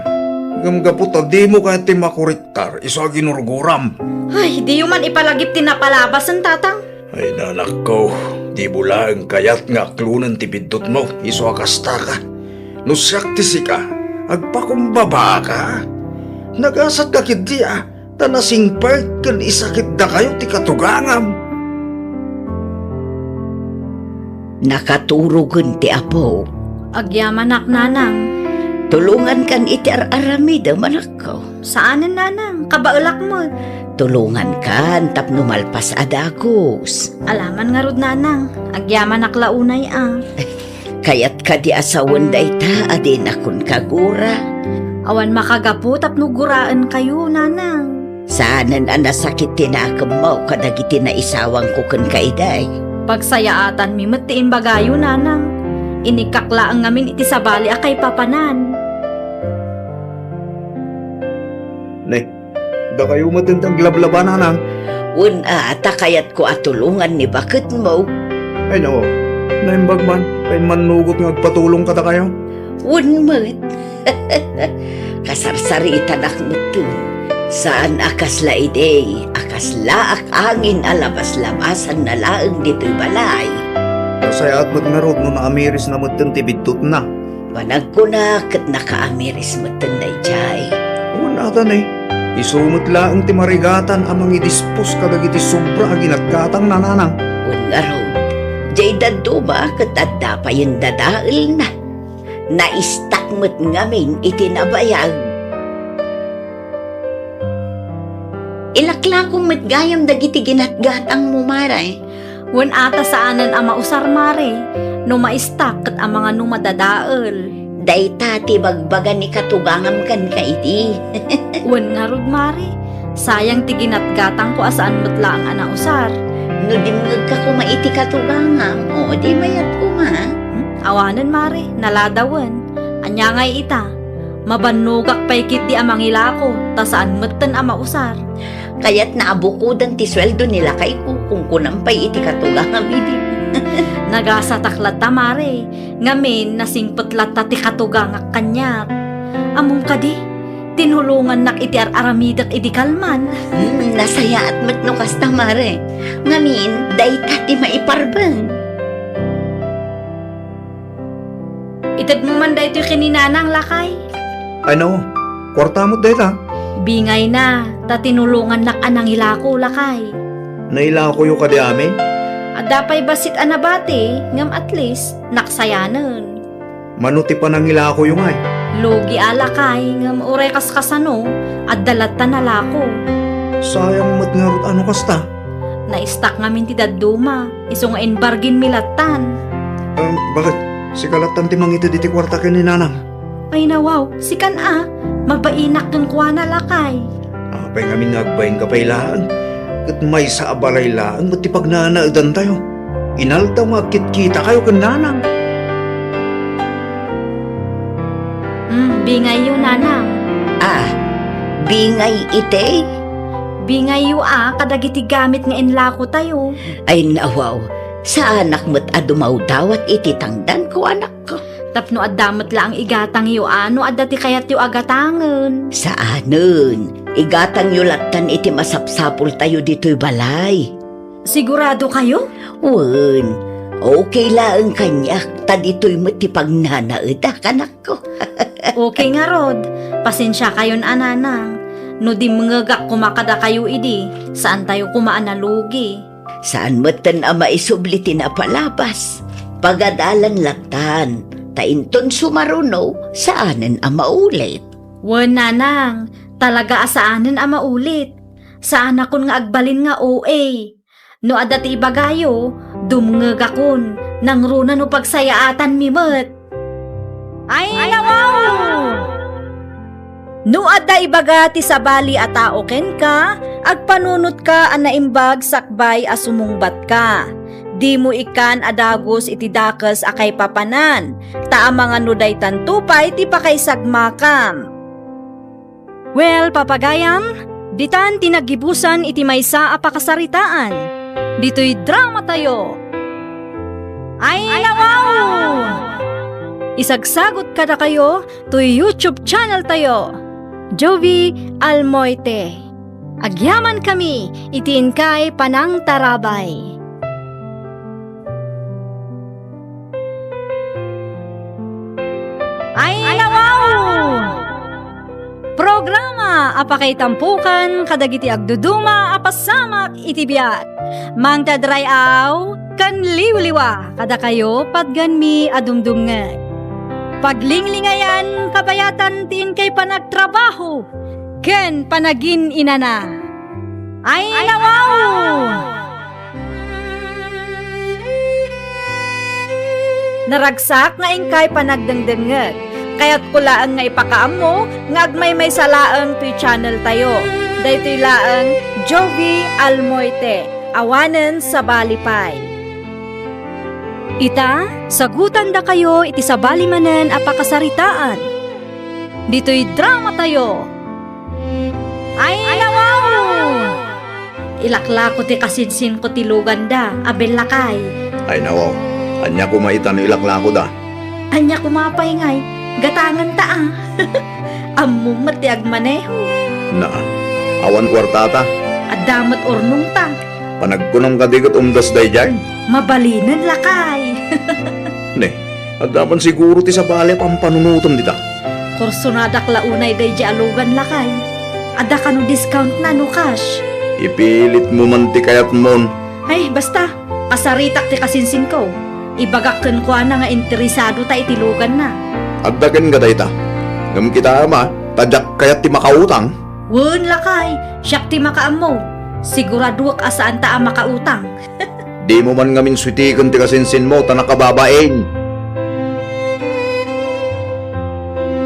Ngem gapu ta dimo kayat ti makuriktar, isu a ginurguram. Ay, diyo man ipalagip ti napalabasen, Tatang. Ay, nanakko, dimo laeng kayat nga aklonen ti biddutmo, isu a kastaka. No siak ti sika, Agpakumbabaka? Nagasatka ketdi a, ta nasingpet ken isakitdakayo ti katugangam. Nakaturogen ti apo. Agyamanak, nanang. Tulongankan iti ar-aramidem, anakko. Saanen, nanang. Kabaelak met. Tulongankan tapno malpas a dagus. Alaman ngarud, nanang. Agyamanak la unay a. Kayat kadi a sawen dayta a dinak kenka gura? Awan makagapu tapno guraenkayo, nanang. Saanen a nasakit ti nakemmo kadagiti naisawangko kenka idi. Pagsayaatanmi met ti imbagayo, nanang. Inikkak laeng ngamin iti sabali a kaipapanan. Ne, dakayo met ti aglablaba, nanang. Wen a, ta kayatko a tulongan ni baketmo. Ay, nao. Naimbag man, ta immannugot nga agpatulong kadakayo. Wen met. Kasarsaritanak metten. Saan a kasla idi, a kaslaak angin a labas-labasanna laeng ditoy balay. Nasayaat met ngarud no naamirisna metten ti biddutna. Panagkuna ket nakaamiris metten daydiay. Wen ata ne, isu met laeng ti marigatan a mangidispos kadagiti sobra a ginatgatangna, nanang. Wen ngarud, diay dadduma ket adda payen dadaelna. Naistak met ngamin iti nabayag. Ilaklako met gayam dagiti ginatgatangmo, mare. Wen ata saanen a mausar, mare, no maistak ket amangan no madadael. Dayta ti bagbaga ni katugangam kenka idi. Wen ngarud, mare, sayang ti ginatgatangko a saan met laeng a nausar. No dimngegka koma iti katugangam, o di mayat koma. Hmm? Awanen, mare, naladawen. Ania ngay ita? Mabannogak pay ketdi a mangilako, ta saan metten a mausar. Kayatna a bukoden ti sueldo ni lakayko, kunkunam pay iti katugangam idi. Nagasatak latta, mare. Ngamin, nasingpet latta ti katugangak kaniak. Ammom kadi, tinulongannak iti ar-aramidek idi kalman. Hmm, nasayaat met no kasta, mare. Ngamin, dayta ti maiparbeng. Itedmo man daytoy ken ni nanang, lakay. Ano? Kuarta met dayta? Bingayna, ta tinulongannak a nangilako, lakay. Nailakoyo kadi amin? Adda pay bassit a nabati, ngem at least, naksayanen. Mano ti panangilakoyo ngay? Lugi a, lakay, ngem uray kaskasano, adda latta nalako. Sayang met ngarud a no kasta. Naistak ngamin ti dadduma, isu nga imbarginmi lattan. Em, bakit? Sika lattan ti mangited iti kuarta ken ni nanang? Ay, nawaw, sikan a, mabainak kenkuana, lakay. Apay ngamin nga agbainka pay laeng? Ket maysa a balay laeng met ti pagnanaedantayo. Inaldaw nga agkitkitakayo ken nanang. Hmm, bingayyo, nanang. Ah, bingay iti? Bingayyo a kadagiti gamit nga inlakotayo. Ay, nawaw, saanak met a dumawdawat iti tangdanko, anakko. Tapno adda met laeng igatangyo a no adda ti kayatyo a gatangen. Saanen, igatangyo lattan iti masapsapultayo ditoy balay. Siguradokayo? Wen, okay laeng kaniak, ta ditoy met ti pagnanaedak, anakko. Okay ngarud, pasensiakayon a, nanang. No dimngegak koma kadakayo idi, saantayo koma a nalugi. Saan metten a maisubli ti napalabas. Pagadalan lattan, ta inton sumaruno, saanen a maulit. Wen, nanang, talaga a saanen a maulit. Saanakon nga agbalin nga O A. No adda ti ibagayo, dumngegakon, nangruna no pagsayaatanmi met. Ay, nawaw! No adda ibaga ti sabali a tao kenka, agpanunotka a naimbag sakbay a sumungbatka. Dimo ikkan a dagus iti dakes a kaipapanan, ta amangan no daytanto pay ti pakaisagmakam. Well, papagayam, ditan ti naggibusan iti maysa a pakasaritaan. Ditoy dramatayo. Ay, nawaw! Isagsagot kadakayo toy YouTube channel tayo, Jovie Almoite. Agyamankami iti inkay panangtarabay. Ay, nawaw! a pakaitampokan kadagiti agduduma a pasamak iti biag. Mangted ray-aw ken liwliwa kadakayo patganmi a dumdumngeg. Paglinglingayan kabayatan ti inkay panagtrabaho ken panagin-inana. Ay, nawaw! Naragsak nga inkay panagdengdengngeg. Kayatko laeng nga ipakaammo nga agmaymaysa laeng toy channel tayo. Daytoy laeng Jovi Almoite, awanen sabali pay. Ita, sagutandakayo iti sabali manen a pakasaritaan. Ditoy drama tayo. Ay, nawaw! Ilaklako ti kasinsinko ti luganda, a bellakay. Ay, nawaw. Ania koma ita no ilaklakoda? Ania koma pay ngay, gatangenta a. Ammom met ti agmaneho. Naa, awan kuartata. Adda met urnongta. Panagkunam kadi ket umdas daydiay? Mabalinen, lakay. Ne, adda man siguro ti sabali a pampanunotem dita. Kursonadak la unay daydiay a lugan, lakay. Adda kano discount na no cash? Ipilitmo man ti kayatmon. Ay, basta, kasaritak ti kasinsinko. Ibagak kenkuana nga interesadota iti luganna. Adda kenka dayta. Ngem kitaem a, ta diak kayat ti makautang. Wen, lakay, siak ti makaammo. Siguraduek a saanta a makautang. Dimo man ngamin suitiken ti kasinsinmo ta nakababain.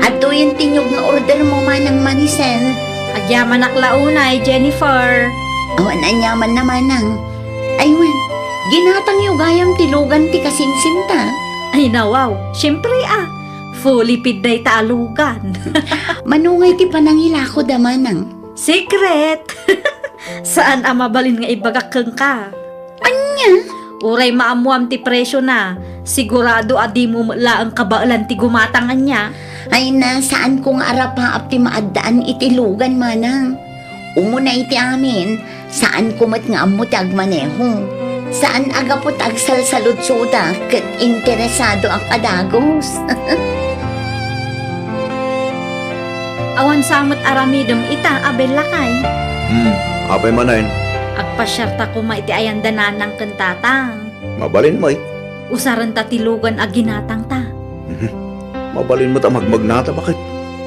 Adtoyen ti niyog nga ordermo, Manang Maricel. Agyamanak la unay, Jennifer. Awan aniamanna, Manang. Ay wen, ginatangyo gayam ti lugan ti kasinsinta? Ay, nawaw, siempre a. Fully paid dayta a lugan. Mano ngay ti panangilakoda, Manang? Secret! Saan a mabalin nga ibagak kenka. Ania? Uray maammoam ti presiona, sigurado a dimo met laeng kabaelan ti gumatang ania. Ay na, saanko nga arapaap ti maaddaan iti lugan, Manang. Umuna iti amin, saanko met nga ammo ti agmaneho. Saan a gapu ta agsalsaludsodak ket interesado a kadagus. Awan sa met aramidem ita a bellakay. Hmm, apay manen? Agpasiarta koma iti ayanda nanang ken tatang. Mabalin met. Usarenta ti lugan a ginatangta. Mhm. Mabalin met a magmagnata, baket.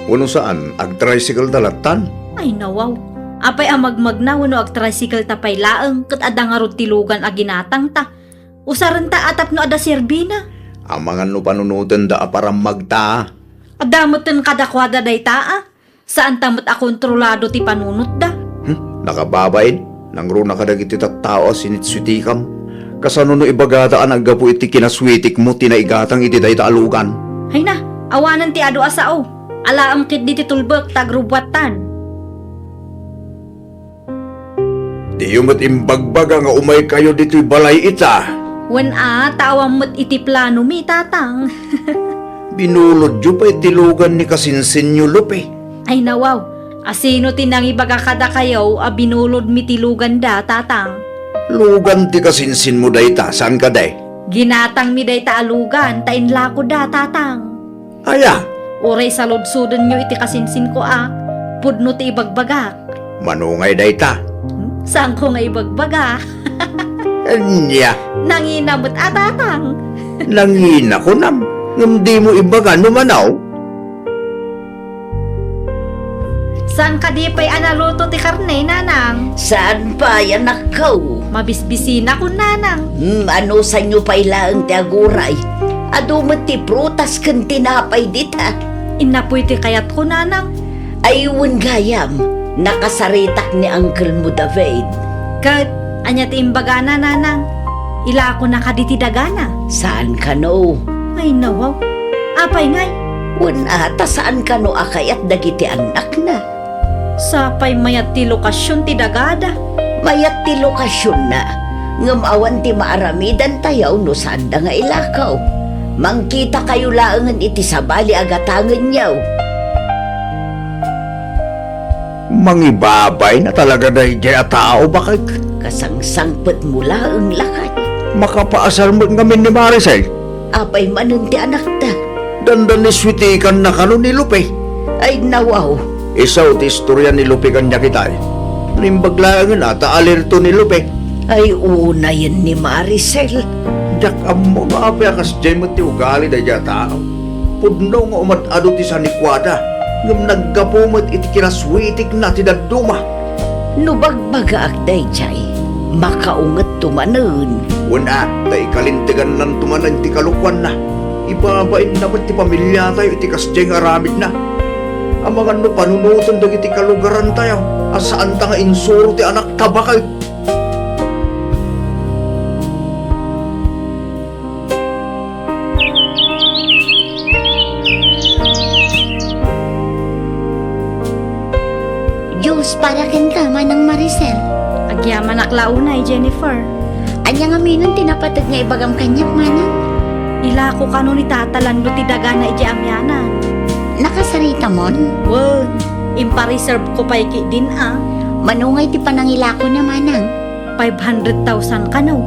Wenno saan, agtricycle-ta lattan? Ay, nawaw. Apay a magmagna wenno agtricycle-ta pay laeng ket adda ngarud ti lugan a ginatangta. Usarenta a tapno adda serbina. Amangan no panunotenda a parammagta. Adda meten kadakuada dayta a. Saanta met a kontrolado ti panunotda. Hmm, nakababain, nangruna kadagiti tattao a sinitsuitikam. Kasano no ibagada a naggapu iti kinasuitikmo ti naigatang iti dayta a lugan? Ay na, awanen ti adu a sao. Alaem ketdi ti tulbek ta agrubbuattan. Diyo met imbagbaga nga umaykayo ditoy balay ita. Wen a, ta awan met iti planomi, tatang. Binulodyo pay ti lugan ni kasinsinyo, Lupe. Ay nawaw, asino ti nangibaga kadakayo a binulodmi ti luganda, tatang? Lugan ti kasinsinmo dayta, saan kadi? Ginatangmi dayta a lugan ta inlakoda, tatang. Aya? Uray saludsodenyo iti kasinsinko a, pudno ti ibagbagak. Mano ngay dayta? Hmm? Saanko nga ibagbaga? Ania? Nangina met a, tatang. Nangina kunam, ngem dimo ibaga no manaw? Saan kadi pay a naluto ti karne, nanang? Saan pay, anakko? Mabisbisinakon, nanang. Hmm, anusanyo pay laeng ti aguray. Adu met ti prutas ken tinapay dita. Innapoy ti kayatko, nanang. Ay, wen gayam, nakasaritak ni Uncle mo David. Ket ania ti imbagana, nanang? Ilakona kadi ti dagana? Saan kano? Ay, nawaw. Apay ngay? Wen a, ta saan kano a kayat dagiti annakna? Sapay mayat ti lokasion ti dagada. Mayat ti lokasionna, ngem awan ti maaramidantayo no saanda nga ilakaw. Mangkitakayo laengen iti sabali a gatangenyo. Mangibabayna talaga daydiay a tao, baket. Kasangsangpetmo laeng, lakay. Makapaasar met ngamin ni Maricel. Apay manen ti anakta? Dandan ni suitikanna kano ni Lupe. Ay, nawaw. Isu ti istorya ni Lupe kaniak itay. Naimbag laengen a ta alerto ni Lupe. Ay, unayen ni Maricel. Diak ammo no apay a kasdiay met ti ugali daydiay a tao. Pudno nga umad-adu ti sanikuada, ngem naggapu met iti kinaswitikna ti dadduma. No bagbagaak daydiay, makaungetto manen. Wen a, ta ikalintagannanto manen ti kalokuanna. Ibabainna met ti pamiliatayo iti kasdiay nga aramidna. Amangan no panunoten dagiti kalugarantayo a saanta nga insuro ti anakta baket. Dios para kenka, Manang Maricel. Agyamanak la unay, Jennifer. Ania ngamin ti napateg nga ibagam kaniak, Manang? Ilako kano ni Tata Lando ti dagana idiay amianan. Nakasaritamon? Wen, impareserveko pay ketdin a. Mano ngay ti panangilakona, Manang? Five hundred thousand kano.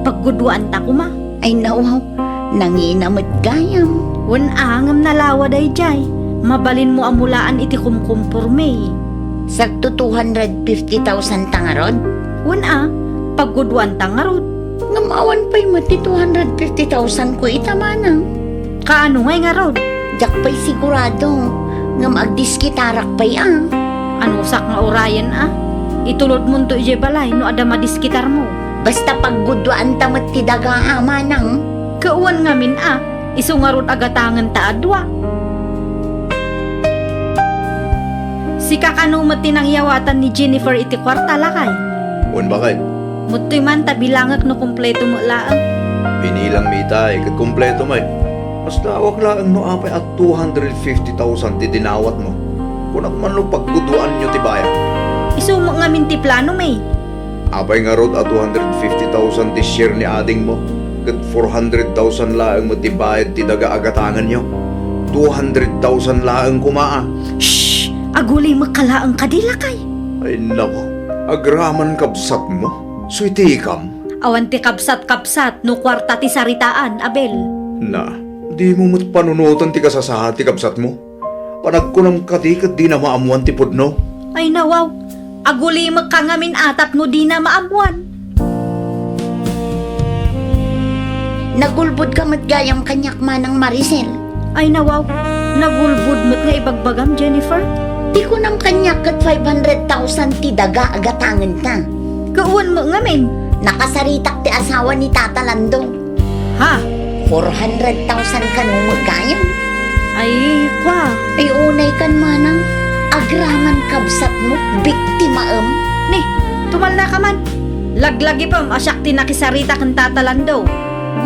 Pagguduanta koma. Ay, nawaw, nangina met gayam. Wen a, ngem nalawa daydiay. Mabalinmo a mulaan iti kumkumporme. Sakto two hundred fifty thousand ta ngarud? Wen a, pagguduanta ngarud. Ngem awan pay met ti two hundred fifty thousand ko ita, Manang. Kaano ngay ngarud? Diak pay sigurado, ngem agdiskitarak pay a. Anusak nga urayen a? Itulodmonto idiay balay no adda madiskitarmo. Basta pagguduanta met ti daga a, Manang. Ket wen ngamin a, isu ngarud a gatangenta a dua. Sika kano met ti nangyawatan ni Jennifer iti kuarta, lakay? Wen, baket. Met toy man ta bilangek no kompleto met laeng. Binilangmi itay ket kompleto met. Masdaawak laeng no apay a two hundred fifty thousand ti dinawatmo. Kunak man no pagguduanyo ti bayad. Isu met ngamin ti planomi. Apay ngarud a two hundred fifty thousand ti share ni adingmo, ket four hundred thousand laeng met ti bayad ti daga a gatangenyo? Two hundred thousand laeng koma a. Shh! Agulimekka laeng kadi, lakay. Ay, nako. Agraman kabsatmo? Suitikam. Awan ti kabsat-kabsat no kuarta ti saritaan, Abel. Na, dimo met panunoten ti kasasaad ti kabsatmo? Panagkunam kadi ket dina maammuan ti pudno? Ay, nawaw. Agulimekka ngamin a tapno dina maammuan. Nagulbodka met gayam kaniak, Manang Maricel. Ay, nawaw. Nagulbod met nga ibagbagam, Jennifer. Ti kunam kaniak ket five hundred thousand ti daga a gatangenta. Ket wen met ngamin. Nakasaritak ti asawa ni Tata Lando. Ha? Four hundred thousand kano met gayam. Ay, kua. Ay, unay kan, Manang. Agraman kabsatmo, biktimaem. Ni, tumalnaka man. Laglagipem a siak ti nakisarita ken Tata Lando.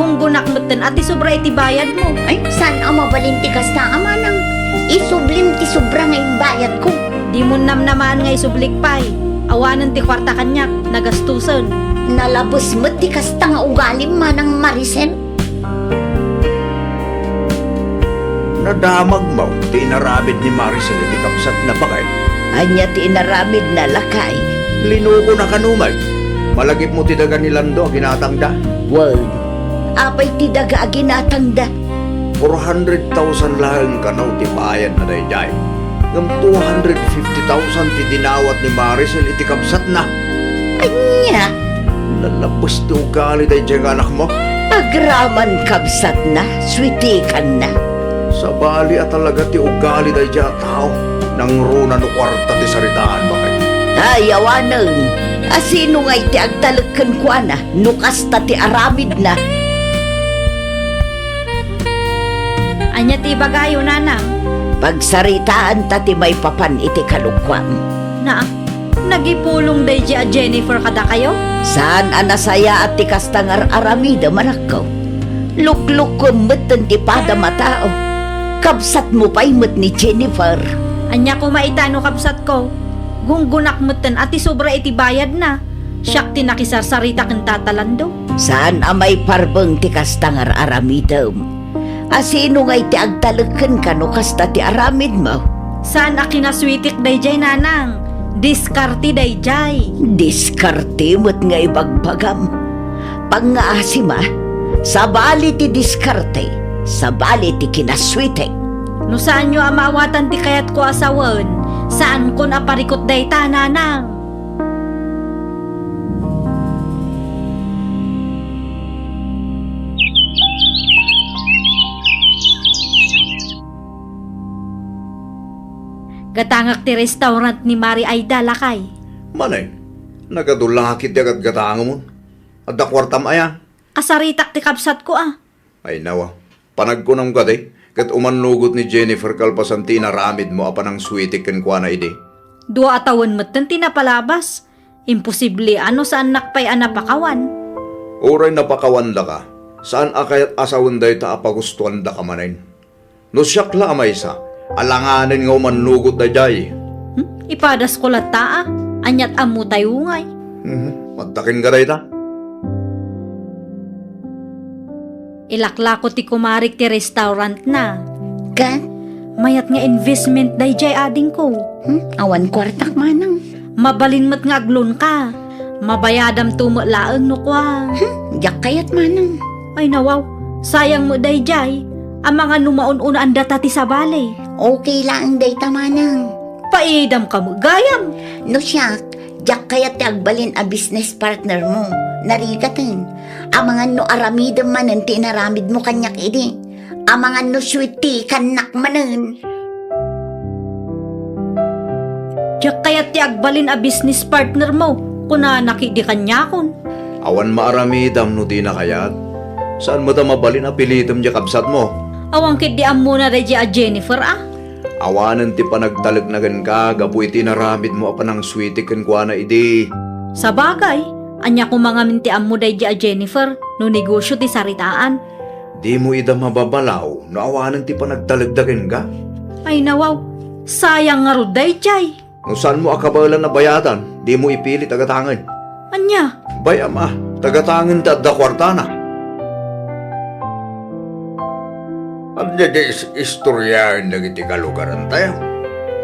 Gunggonak metten a ti sobra iti bayadmo. Ay, saan a mabalin ti kasta a, Manang? Isublim ti sobra nga imbayadko. Dimo namnamaan nga isublik pay. Awanen ti kuarta kaniak, nagastusen. Nalabes met ti kasta nga ugalim, Manang Maricel. Nadamagmo ti inaramid ni Maricel iti kabsatna, baket? Ania ti inaramidna, lakay? Linukona kano met. Malagipmo ti daga ni Lando a ginatangda? Wen. Apay ti daga a ginatangda? Four hundred thousand laeng kano ti bayadna daydiay. Ngem two hundred fifty thousand ti dinawat ni Maricel iti kabsatna. Ania? Nalabes ti ugali daydiay nga anakmo. Agraman kabsatna, suitikanna. Sabali a talaga ti ugali daydiay a tao, nangruna no kuarta ti saritaan, baket. Ay, awanen. A sino ngay ti agtalek kenkuana no kasta ti aramidna? Ania ti ibagayo, Nanang? Pagsaritaanta ti maipapan iti kalokuam. Naa, nagipulong daydiay a Jennifer kadakayo? Saan a nasayaat ti kasta nga ar-aramidem, anakko. Luklukkuem metten ti padam a tao. Kabsatmo pay met ni Jennifer. Ania koma ita no kabsatko? Gunggonak metten a ti sobra iti bayadna. Siak ti nakisarsarita ken Tata Lando. Saan a maiparbeng ti kasta nga ar-aramidem. A sino ngay ti agtalek kenka no kasta ti aramidmo? Saan a kinasuitik daydiay, Nanang. Diskarte daydiay. Diskarte met nga ibagbagam. Pangngaasima, sabali ti diskarte, sabali ti kinasuitik. No saanyo a maawatan ti kayatko a sawen, Saankon a parikut dayta, nanang. Gatangak ti restaurant ni Mari Aida, lakay. Manay, nagadu la ketdi a gatgatangemon. Adda kuartam aya? Kasaritak ti kabsatko a. Ay, nawa. Panagkunam kadi, ket umannugot ni Jennifer kalpasan ti inaramidmo a panangsweetik kenkuana idi. Dua a tawen metten ti napalabas. Imposible a no saannak pay a napakawan. Uray napakawandaka, saan a kayat a sawen dayta a pagustuandaka manen. No siak la a maysa, alanganen nga umannugot daydiay. Hmm? Ipadasko latta a, aniat ammo tayo ngay. Mhm. Madtaken ka dayta? Ilaklako ti kumarik ti restaurantna. Ket? Mayat nga investment daydiay, adingko. Hmm? Awan kuartak manang. Mabalin met nga aglon ka. Mabayadam to met laeng no kua. Hmm? Diak kayat manang. Ay nawaw, sayang met daydiay. Amangan no maun-unaan data ti sabali. Okay laeng dayta manang. Paidam ka met gayam. No siak, diak kayat ti agbalin a business partner mo. Narigaten. Amangan no aramidem manen ti inaramidmo kaniak idi. Amangan no sweet ti kannak manen. Diak kayat ti agbalin a business partner mo, kunana ketdi kaniakon. Awan maaramidam no dina kayat. Saan met a mabalin a pilitem diay kabsatmo? Awan ketdi ammona daydiay a Jennifer a. Awanen ti panagtalekna kenka gapu iti inaramidmo a panangsweetik kenkuana idi. Sabagay, ania koma ngamin ti ammo daydiay a Jennifer no negosio ti saritaan? Dimo ida mababalaw no awanen ti panagtalekda kenka? Ay nawaw, sayang ngarud daydiay. No saanmo a kabaelan a bayadan, dimo ipilit a gatangen. Ania? Bay-am a, ta gatangen ti adda kuartana. Ania di is-, istoriaen dagiti kalugarantayo?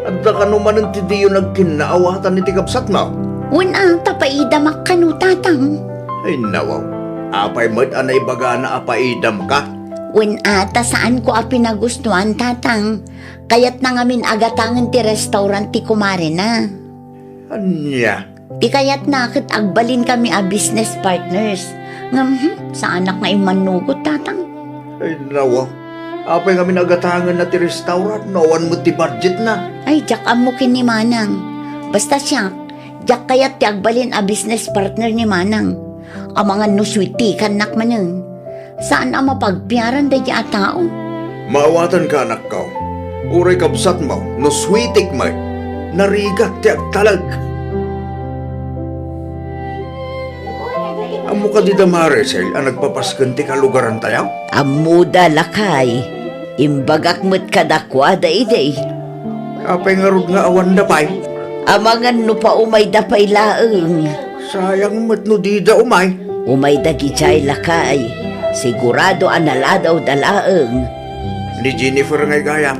Adda kano manen ti diyo nagkinnaawatan iti kabsatmo? Wen a, ta paidamak kano, tatang. Ay, nawaw. Apay met a naibagana a paidamka? Wen a, ta saanko a pinagustuan, tatang. Kayatna ngamin a gatangen ti restaurant ti kumarena. Ania? Ti kayatna ket agbalinkami a business partners. Ngem, hmm, saanak nga immannugot, tatang. Ay, nawa. Apay ngamin a gatangenna ti restaurant no awan met ti budgetna? Ay, diak ammo ken ni manang. Basta siak, diak kayat ti agbalin a business partner ni manang. Amangan no sweet ti kannak manen. Saan a mapagpiaran daydi a tao. Maawatanka, anakko. Uray kabsatmo, no sweetik met, narigat ti agtalek. Ammo kadi da Maricel a nagpapasken ti kalugarantayo? Ammoda, lakay. Imbagak met kadakuada idi. Apay ngarud nga awanda pay? Amangan no paumayda pay laeng. Sayang met no dida umay. Umay dagidiay, lakay. Sigurado a naladawda laeng. Ni Jennifer ngay gayam.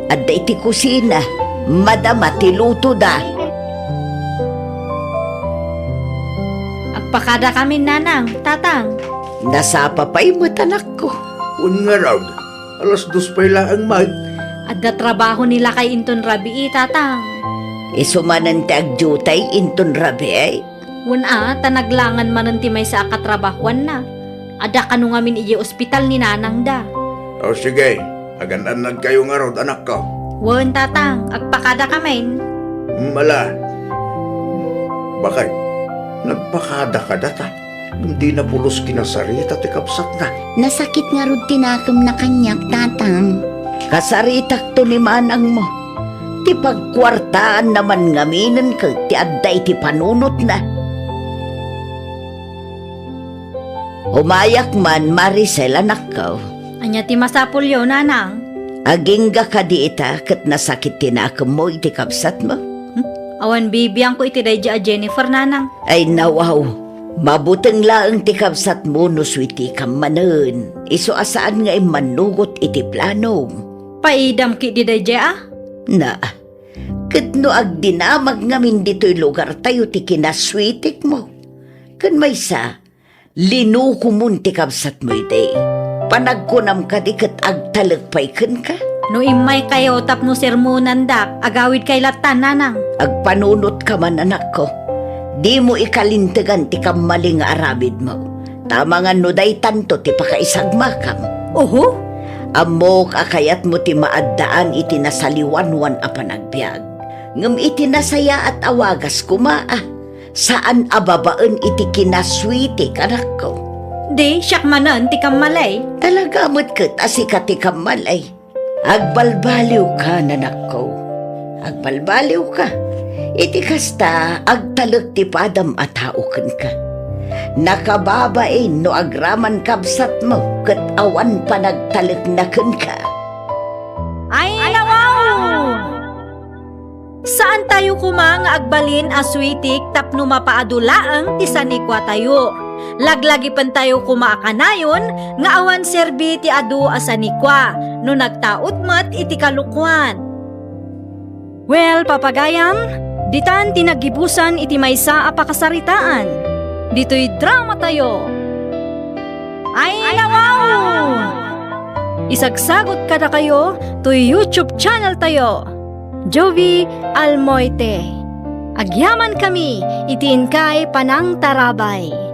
Adda iti kusina. Madama ti lutoda. Agpakadakamin, nanang, tatang. Nasapa pay met, anakko. Wen ngarud. Alas dos pay laeng met. Adda trabaho ni lakay inton rabii, tatang. Isu manen ti agdiutay inton rabii? Wen a, ta naglangan manen ti maysa a katrabahoanna. Adda kano ngamin idiay ospital ni nanangda. O sige, agan-annadkayo ngarud, anakko. Wen, tatang, agpakadakamin. Mala. Bakay, nagpakada kadata. Ngem dina pulos kinasarita ti kabsatna. Nasakit ngarud ti nakemna kaniak, tatang. Kasaritakto ni manangmo. Ti pagkuartaanna man ngaminen ket ti adda iti panunotna. Umayak man, Maricel, anakko. Ania ti masapulyo, nanang? Agingga kadi ita ket nasakit ti nakemmo iti kabsatmo? Hmm? Awan bibiangko iti daydi a Jennifer, nanang. Ay, nawaw. Mabuteng laeng ti kabsatmo no suitikam manen. Isu a saan nga immannugot iti planom. Paidam ketdi daydi a? Na, ket no agdinamag ngamin ditoy lugartayo ti kinasuitikmo, ken maysa, linukomon ti kabsatmo idi. Panagkunam kadi ket agtalek pay kenka? No immaykayo tapno sermonandak, agawidkay latta, nanang. Agpanunot ka man, anakko. Dimo ikalintegan ti kammali nga aramidmo. Ta amangan no daytanto ti pakaisagmakam. Oho? Ammok a kayatmo ti maaddaan iti nasaliwanwan a panagbiag. Ngem iti nasayaat a wagas koma, a, saan a babaen iti kinasweetik, anakko. Di, siak manen ti kammali. Talaga met ket a sika ti kammali. Agbalbaliwka, nanakko. Agbalbaliwka. Iti kasta, agtalek ti padam a tao kenka. Nakababain no agraman kabsatmo ket awan panagtalekna kenka. Ay, nawaw! Saantayo koma nga agbalin a sweetik tapno mapaadu laeng ti sanikuatayo. Laglagipentayo koma a kanayon nga awan serbi ti adu a sanikua no nagtaud met iti kalokuan. Well, papagayam, ditan ti naggibusan iti maysa a pakasaritaan. Ditoy dramatayo. Ay, nawaw! Isagsagut kadakayo toy YouTube channel tayo, Jovie Almoite. Agyaman kami iti inkay panangtarabay.